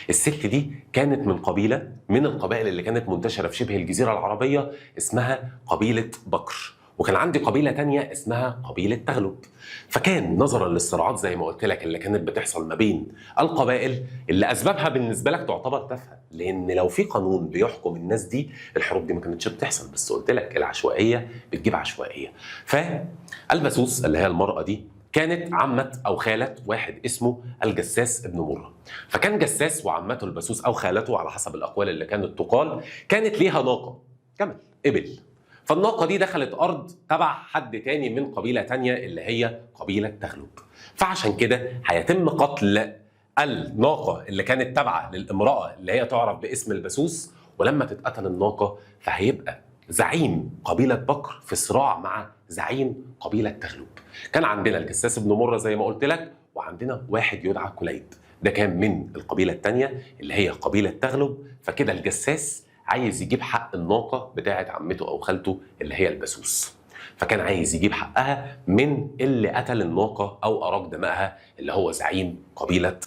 S1: الست دي كانت من قبيلة من القبائل اللي كانت منتشرة في شبه الجزيرة العربية اسمها قبيلة بكر، وكان عندي قبيلة تانية اسمها قبيلة تغلب. فكان نظرا للصراعات زي ما قلت لك اللي كانت بتحصل ما بين القبائل، اللي اسبابها بالنسبة لك تعتبر تافهة، لان لو في قانون بيحكم الناس دي الحروب دي ما كانتش بتحصل، بس قلت لك العشوائية بتجيب عشوائية. فالبسوس اللي هي المراة دي كانت عمة أو خالة واحد اسمه الجساس ابن مرة. فكان جساس وعمته البسوس أو خالته على حسب الأقوال اللي كانت تقال، كانت ليها ناقة جمل إبل. فالناقة دي دخلت أرض تبع حد تاني من قبيلة تانية اللي هي قبيلة تغلب. فعشان كده هيتم قتل الناقة اللي كانت تابعة للامرأة اللي هي تعرف باسم البسوس. ولما تتقتل الناقة فهيبقى زعيم قبيلة بكر في صراع مع زعيم قبيلة تغلب. كان عندنا الجساس بن مرة زي ما قلت لك، وعندنا واحد يدعى كليب، ده كان من القبيلة التانية اللي هي قبيلة تغلب. فكده الجساس عايز يجيب حق الناقة بتاعت عمته أو خالته اللي هي البسوس، فكان عايز يجيب حقها من اللي قتل الناقة أو أراق دمائها اللي هو زعيم قبيلة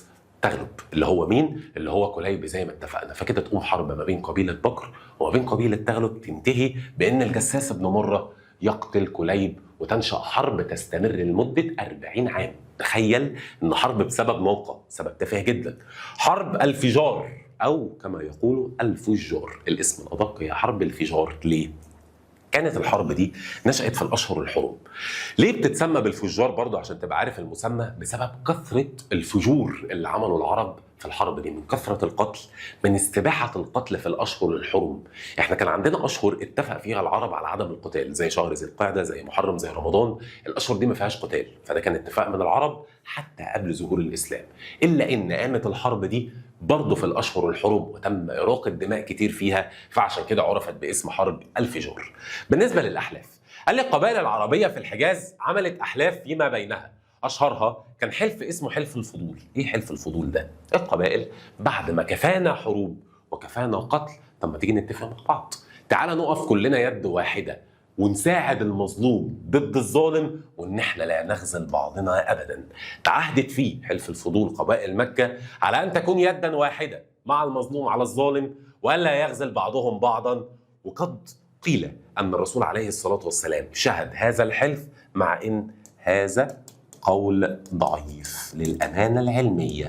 S1: تغلب، اللي هو مين؟ اللي هو كليب زي ما اتفقنا. فكده تقوم حرب ما بين قبيلة بكر وما بين قبيلة تغلب، تنتهي بأن الجساس بن مرة يقتل كليب، وتنشأ حرب تستمر لمدة 40 عام. تخيل إن حرب بسبب ناقة، سبب تافه جدا. حرب الفجار أو كما يقولوا الفجار، الاسم الأدق هي حرب الفجار. ليه؟ كانت الحرب دي نشأت في الأشهر الحرم. ليه بتتسمى بالفجار برضو؟ عشان تبقى عارف المسمى، بسبب كثرة الفجور اللي عملوا العرب في الحرب دي، من كثرة القتل، من استباحة القتل في الأشهر الحرم. احنا كان عندنا أشهر اتفق فيها العرب على عدم القتال، زي شهر ذي القعدة، زي محرم، زي رمضان. الأشهر دي ما فيهاش قتال، فده كان اتفاق من العرب حتى قبل ظهور الإسلام. إلا إن قامت الحرب دي برضه في الأشهر الحرم وتم إراقة دماء كتير فيها، فعشان كده عرفت باسم حرب الفجار. بالنسبة للأحلاف، قال لي القبائل العربية في الحجاز عملت أحلاف فيما بينها، أشهرها كان حلف اسمه حلف الفضول. إيه حلف الفضول ده؟ القبائل بعد ما كفانا حروب وكفانا قتل، طب ما تيجي نتفق مع بعض، تعال نقف كلنا يد واحدة ونساعد المظلوم ضد الظالم، وان احنا لا نخذل بعضنا ابدا. تعهدت فيه حلف الفضول قبائل مكة على ان تكون يدا واحدة مع المظلوم على الظالم، والا يخذل بعضهم بعضا. وقد قيل ان الرسول عليه الصلاة والسلام شهد هذا الحلف، مع ان هذا قول ضعيف للأمانة العلمية.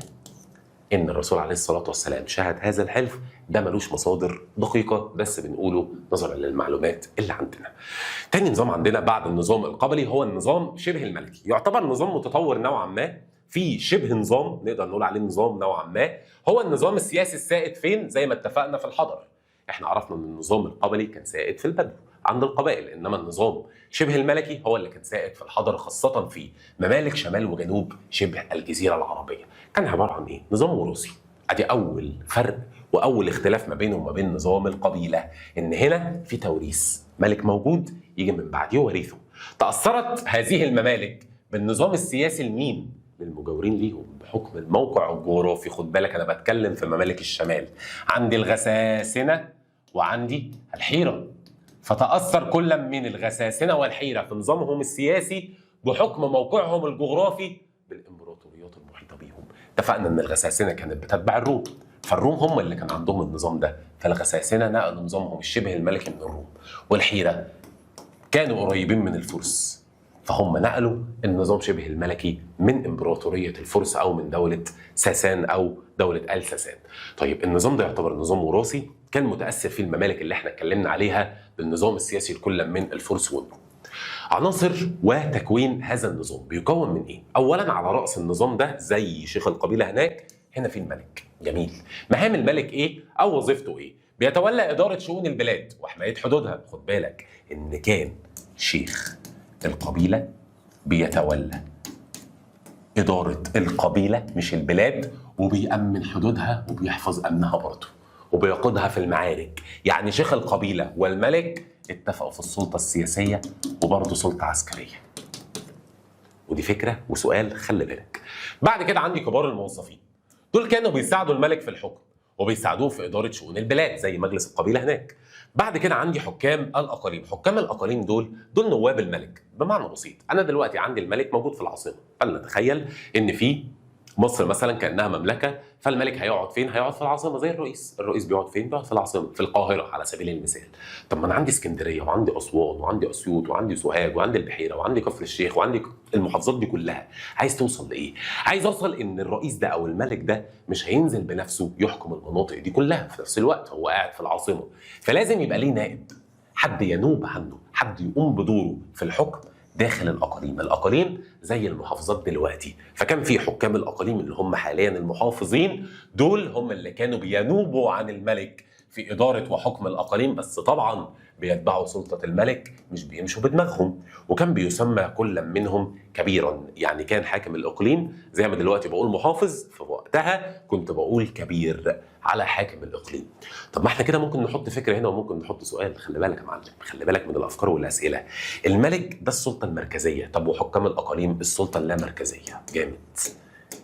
S1: إن الرسول عليه الصلاة والسلام شهد هذا الحلف ده ملوش مصادر دقيقة، بس بنقوله نظرا للمعلومات اللي عندنا. تاني نظام عندنا بعد النظام القبلي هو النظام شبه الملكي. يعتبر نظام متطور نوعا ما، في شبه نظام نقدر نقول عليه نظام نوعا ما، هو النظام السياسي السائد فين؟ زي ما اتفقنا في الحضر. احنا عرفنا ان النظام القبلي كان سائد في البدو عند القبائل، انما النظام شبه الملكي هو اللي كان سائد في الحضر، خاصة في ممالك شمال وجنوب شبه الجزيرة العربية. كان عبارة عن ايه؟ نظام وراثي. ادي اول فرق واول اختلاف ما بينه وما بين نظام القبيلة، ان هنا في توريث، ملك موجود يجي من بعده وريثه. تأثرت هذه الممالك بالنظام السياسي لمين؟ للمجاورين ليهم بحكم الموقع الجغرافي. خد بالك انا بتكلم في ممالك الشمال، عندي الغساسنة وعندي الحيرة، فتأثر كل من الغساسنة والحيرة في نظامهم السياسي بحكم موقعهم الجغرافي بالإمبراطوريات المحيطة بيهم. اتفقنا ان الغساسنة كانت بتتبع الروم، فالروم هم اللي كان عندهم النظام ده، فالغساسنة نقلوا نظامهم الشبه الملكي من الروم، والحيرة كانوا قريبين من الفرس، فهم نقلوا النظام شبه الملكي من إمبراطورية الفرس أو من دولة ساسان أو دولة آل ساسان. طيب النظام ده يعتبر نظام وراثي كان متأثر فيه الممالك اللي احنا اتكلمنا عليها بالنظام السياسي لكل من الفرس والروم. عناصر وتكوين هذا النظام بيكون من ايه؟ اولا على رأس النظام ده زي شيخ القبيلة هناك، هنا في الملك. جميل. مهام الملك ايه او وظيفته ايه؟ بيتولى إدارة شؤون البلاد وحماية حدودها. خد بالك ان كان شيخ القبيلة بيتولى إدارة القبيلة مش البلاد، وبيأمن حدودها وبيحفظ أمنها برضه، وبيقودها في المعارك. يعني شيخ القبيلة والملك اتفقوا في السلطة السياسية وبرضه سلطة عسكرية. ودي فكرة وسؤال خلي بالك. بعد كده عندي كبار الموظفين، دول كانوا بيساعدوا الملك في الحكم وبيساعدوه في ادارة شؤون البلاد زي مجلس القبيلة هناك. بعد كده عندي حكام الاقاليم، حكام الاقاليم دول نواب الملك. بمعنى بسيط، انا دلوقتي عندي الملك موجود في العاصمة، فلنتخيل ان في مصر مثلا كانها مملكة، فالملك هيقعد فين؟ هيقعد في العاصمة زي الرئيس، الرئيس بيقعد فين؟ بيقعد في العاصمة في القاهرة على سبيل المثال. طب ما انا عندي اسكندرية وعندي اسوان وعندي اسيوط وعندي سوهاج وعندي البحيرة وعندي كفر الشيخ وعندي المحافظات دي كلها، عايز توصل لايه؟ عايز اوصل ان الرئيس ده او الملك ده مش هينزل بنفسه يحكم المناطق دي كلها في نفس الوقت، هو قاعد في العاصمة، فلازم يبقى ليه نائب، حد ينوب عنه، حد يقوم بدوره في الحكم داخل الاقاليم. الاقاليم زي المحافظات دلوقتي، فكان في حكام الاقاليم اللي هم حاليا المحافظين، دول هم اللي كانوا بينوبوا عن الملك في ادارة وحكم الاقاليم، بس طبعا بيتبعوا سلطة الملك مش بيمشوا بدماغهم. وكان بيسمى كل منهم كبيرا، يعني كان حاكم الاقليم زي ما دلوقتي بقول محافظ، في وقتها كنت بقول كبير على حاكم الاقليم. طب ما احنا كده ممكن نحط فكرة هنا وممكن نحط سؤال، خلي بالك يا معلم، خلي بالك من الافكار والاسئلة. الملك ده السلطة المركزية، طب وحكام الاقاليم السلطة اللامركزيه. جامد.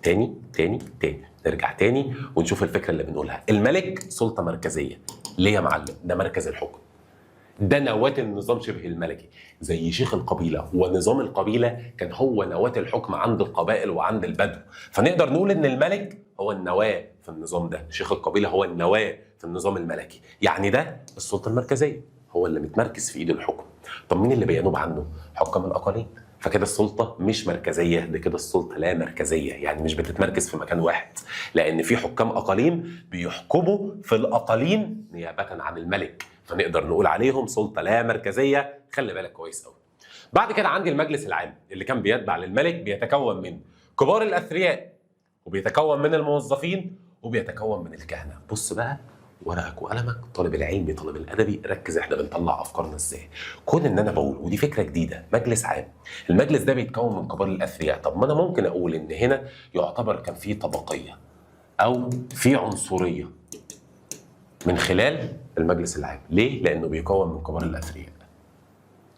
S1: تاني تاني تاني، نرجع تاني ونشوف الفكرة اللي بنقولها. الملك سلطة مركزية، ليه يا معلم؟ ده مركز الحكم، ده نواة النظام شبه الملكي، زي شيخ القبيلة ونظام القبيلة كان هو نواة الحكم عند القبائل وعند البدو، فنقدر نقول ان الملك هو النواة في النظام ده، شيخ القبيلة هو النواة في النظام الملكي، يعني ده السلطة المركزية، هو اللي متمركز في ايده الحكم. طب مين اللي بينوب عنه؟ حكام الاقاليم. فكده السلطة مش مركزية، ده كده السلطة لا مركزية، يعني مش بتتمركز في مكان واحد، لأن في حكام أقاليم بيحكموا في الأقاليم نيابة عن الملك، فنقدر نقول عليهم سلطة لا مركزية. خلي بالك كويس قوي. بعد كده عندي المجلس العام اللي كان بيتبع للملك، بيتكون من كبار الأثرياء وبيتكون من الموظفين وبيتكون من الكهنة. بص بقى، ورقك وقلمك، طالب العلمي طالب الادبي، ركز احنا بنطلع افكارنا ازاي. كون ان انا بقول، ودي فكرة جديدة، مجلس عام، المجلس ده بيتكون من كبار الاثرياء، طب ما انا ممكن اقول ان هنا يعتبر كان في طبقية او في عنصرية من خلال المجلس العام. ليه؟ لانه بيكون من كبار الاثرياء.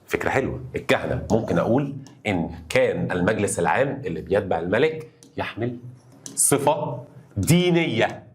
S1: فكرة حلوة. الكهنة، ممكن اقول ان كان المجلس العام اللي بيتبع الملك يحمل صفة دينية.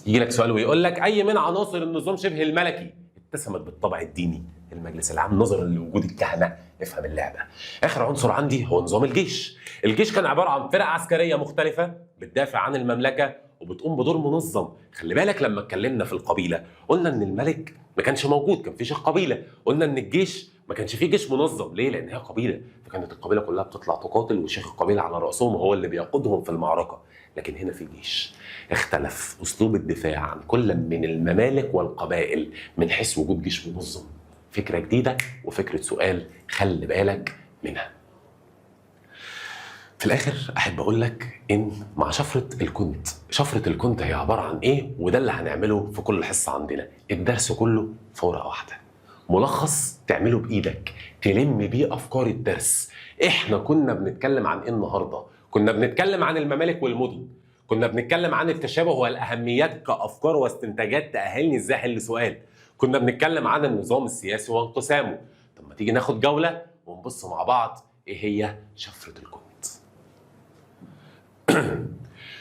S1: يجي لك سؤال ويقول لك اي من عناصر النظام شبه الملكي اتسمت بالطبع الديني؟ المجلس العام، نظرا لوجود الكهنة. افهم اللعبة. اخر عنصر عندي هو نظام الجيش. الجيش كان عبارة عن فرق عسكرية مختلفة بتدافع عن المملكة وبتقوم بدور منظم. خلي بالك لما اتكلمنا في القبيلة قلنا ان الملك ما كانش موجود، كان في شيخ قبيلة. قلنا ان الجيش ما كانش فيه جيش منظم، ليه؟ لان هي قبيلة، فكانت القبيلة كلها بتطلع تقاتل وشيخ القبيلة على راسهم وهو اللي بيقودهم في المعركة. لكن هنا في جيش. اختلف اسلوب الدفاع عن كل من الممالك والقبائل من حيث وجود جيش منظم. فكرة جديدة وفكره سؤال خلي بالك منها. في الاخر احب اقول لك ان مع شفرة الكنت، شفرة الكنت هي عبارة عن ايه؟ وده اللي هنعمله في كل حصة عندنا، الدرس كله في ورقة واحدة، ملخص تعمله بايدك، تلم بيه افكار الدرس. احنا كنا بنتكلم عن ايه النهارده؟ كنا بنتكلم عن الممالك والمدن، كنا بنتكلم عن التشابه والاهميات كافكار واستنتاجات تاهلني ازاي احل سؤال، كنا بنتكلم عن النظام السياسي وانقسامه. طب ما تيجي ناخد جولة ونبص مع بعض ايه هي شفرة الكنت.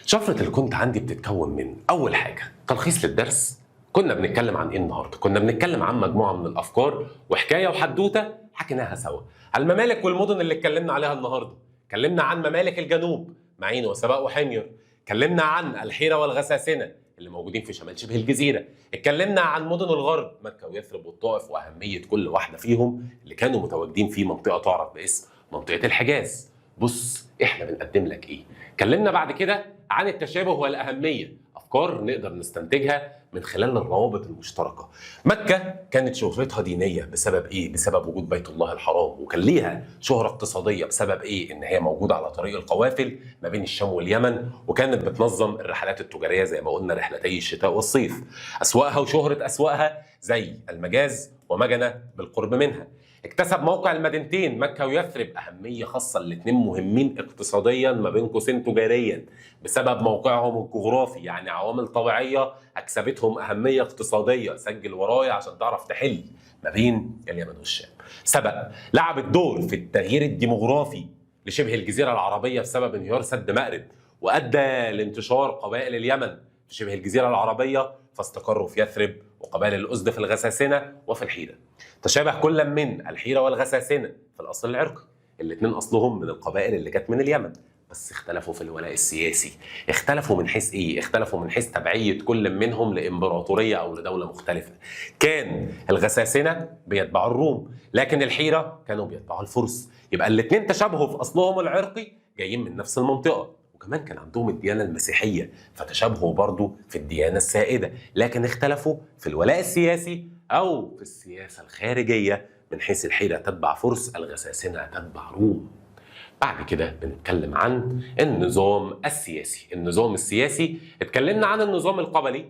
S1: شفرة الكنت عندي بتتكون من أول حاجة تلخيص للدرس. كنا بنتكلم عن إيه النهاردة؟ كنا بنتكلم عن مجموعة من الأفكار وحكاية وحدوتة حكيناها سوا على الممالك والمدن اللي اتكلمنا عليها النهاردة. اتكلمنا عن ممالك الجنوب، معين وسبأ وحمير. اتكلمنا عن الحيرة والغساسنة اللي موجودين في شمال شبه الجزيرة. اتكلمنا عن مدن الغرب، مكة ويثرب والطائف، وأهمية كل واحدة فيهم اللي كانوا متواجدين في منطقة تعرف باسم منطقة الحجاز. بص احنا بنقدم لك ايه. اتكلمنا بعد كده عن التشابه والأهمية، أفكار نقدر نستنتجها من خلال الروابط المشتركة. مكة كانت شهرتها دينية بسبب إيه؟ بسبب وجود بيت الله الحرام، وكان ليها شهرة اقتصادية بسبب إيه؟ إن هي موجودة على طريق القوافل ما بين الشام واليمن، وكانت بتنظم الرحلات التجارية زي ما قلنا رحلتي الشتاء والصيف. أسواقها وشهرة أسواقها زي المجاز ومجنة بالقرب منها. اكتسب موقع المدينتين مكة ويثرب أهمية خاصة، الاتنين مهمين اقتصاديا ما بين قوسين تجاريا بسبب موقعهم الجغرافي، يعني عوامل طبيعية أكسبتهم أهمية اقتصادية. سجل ورايا عشان تعرف تحل ما بين اليمن والشام. سبأ لعبت دور في التغيير الديموغرافي لشبه الجزيرة العربية بسبب انهيار سد مأرب، وأدى لانتشار قبائل اليمن في شبه الجزيرة العربية، فاستقروا في يثرب، وقبائل الأزد في الغساسنة وفي الحيرة. تشابه كل من الحيرة والغساسنة في الأصل العرقي، الاثنين أصلهم من القبائل اللي جت من اليمن، بس اختلفوا في الولاء السياسي. اختلفوا من حيث ايه؟ اختلفوا من حيث تبعية كل منهم لإمبراطورية أو لدولة مختلفة. كان الغساسنة بيتبعوا الروم، لكن الحيرة كانوا بيتبعوا الفرس. يبقى الاثنين تشابهوا في أصلهم العرقي، جايين من نفس المنطقة، وكمان كان عندهم الديانة المسيحية، فتشابهوا برضو في الديانة السائدة، لكن اختلفوا في الولاء السياسي أو في السياسة الخارجية، من حيث الحيرة تتبع فرس، الغساسنة تتبع روم. بعد كده بنتكلم عن النظام السياسي. النظام السياسي اتكلمنا عن النظام القبلي،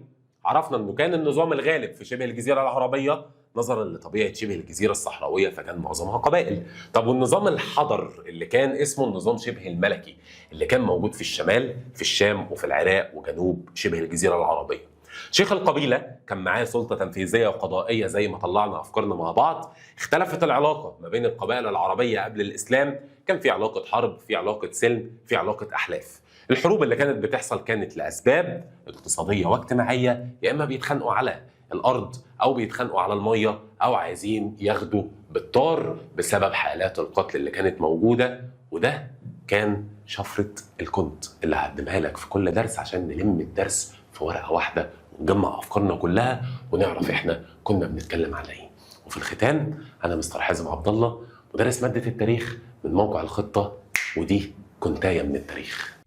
S1: عرفنا انه كان النظام الغالب في شبه الجزيرة العربية نظرا لطبيعة شبه الجزيرة الصحراوية، فكان معظمها قبائل. طب والنظام الحضر اللي كان اسمه النظام شبه الملكي، اللي كان موجود في الشمال في الشام وفي العراق وجنوب شبه الجزيرة العربية. شيخ القبيلة كان معاه سلطة تنفيذية وقضائية زي ما طلعنا أفكارنا مع بعض. اختلفت العلاقة ما بين القبائل العربية قبل الإسلام، كان في علاقة حرب، في علاقة سلم، في علاقة أحلاف. الحروب اللي كانت بتحصل كانت لأسباب اقتصادية واجتماعية، يا إما بيتخانقوا على الأرض أو بيتخانقوا على المية أو عايزين ياخدوا بالطار بسبب حالات القتل اللي كانت موجودة. وده كان شفرة الكنت اللي هقدمها لك في كل درس عشان نلم الدرس في ورقة واحدة ونجمع أفكارنا كلها ونعرف إحنا كنا بنتكلم على إيه. وفي الختام، أنا مستر حازم عبد الله، مدرس مادة التاريخ من موقع الخطة، ودي كنتاية من التاريخ.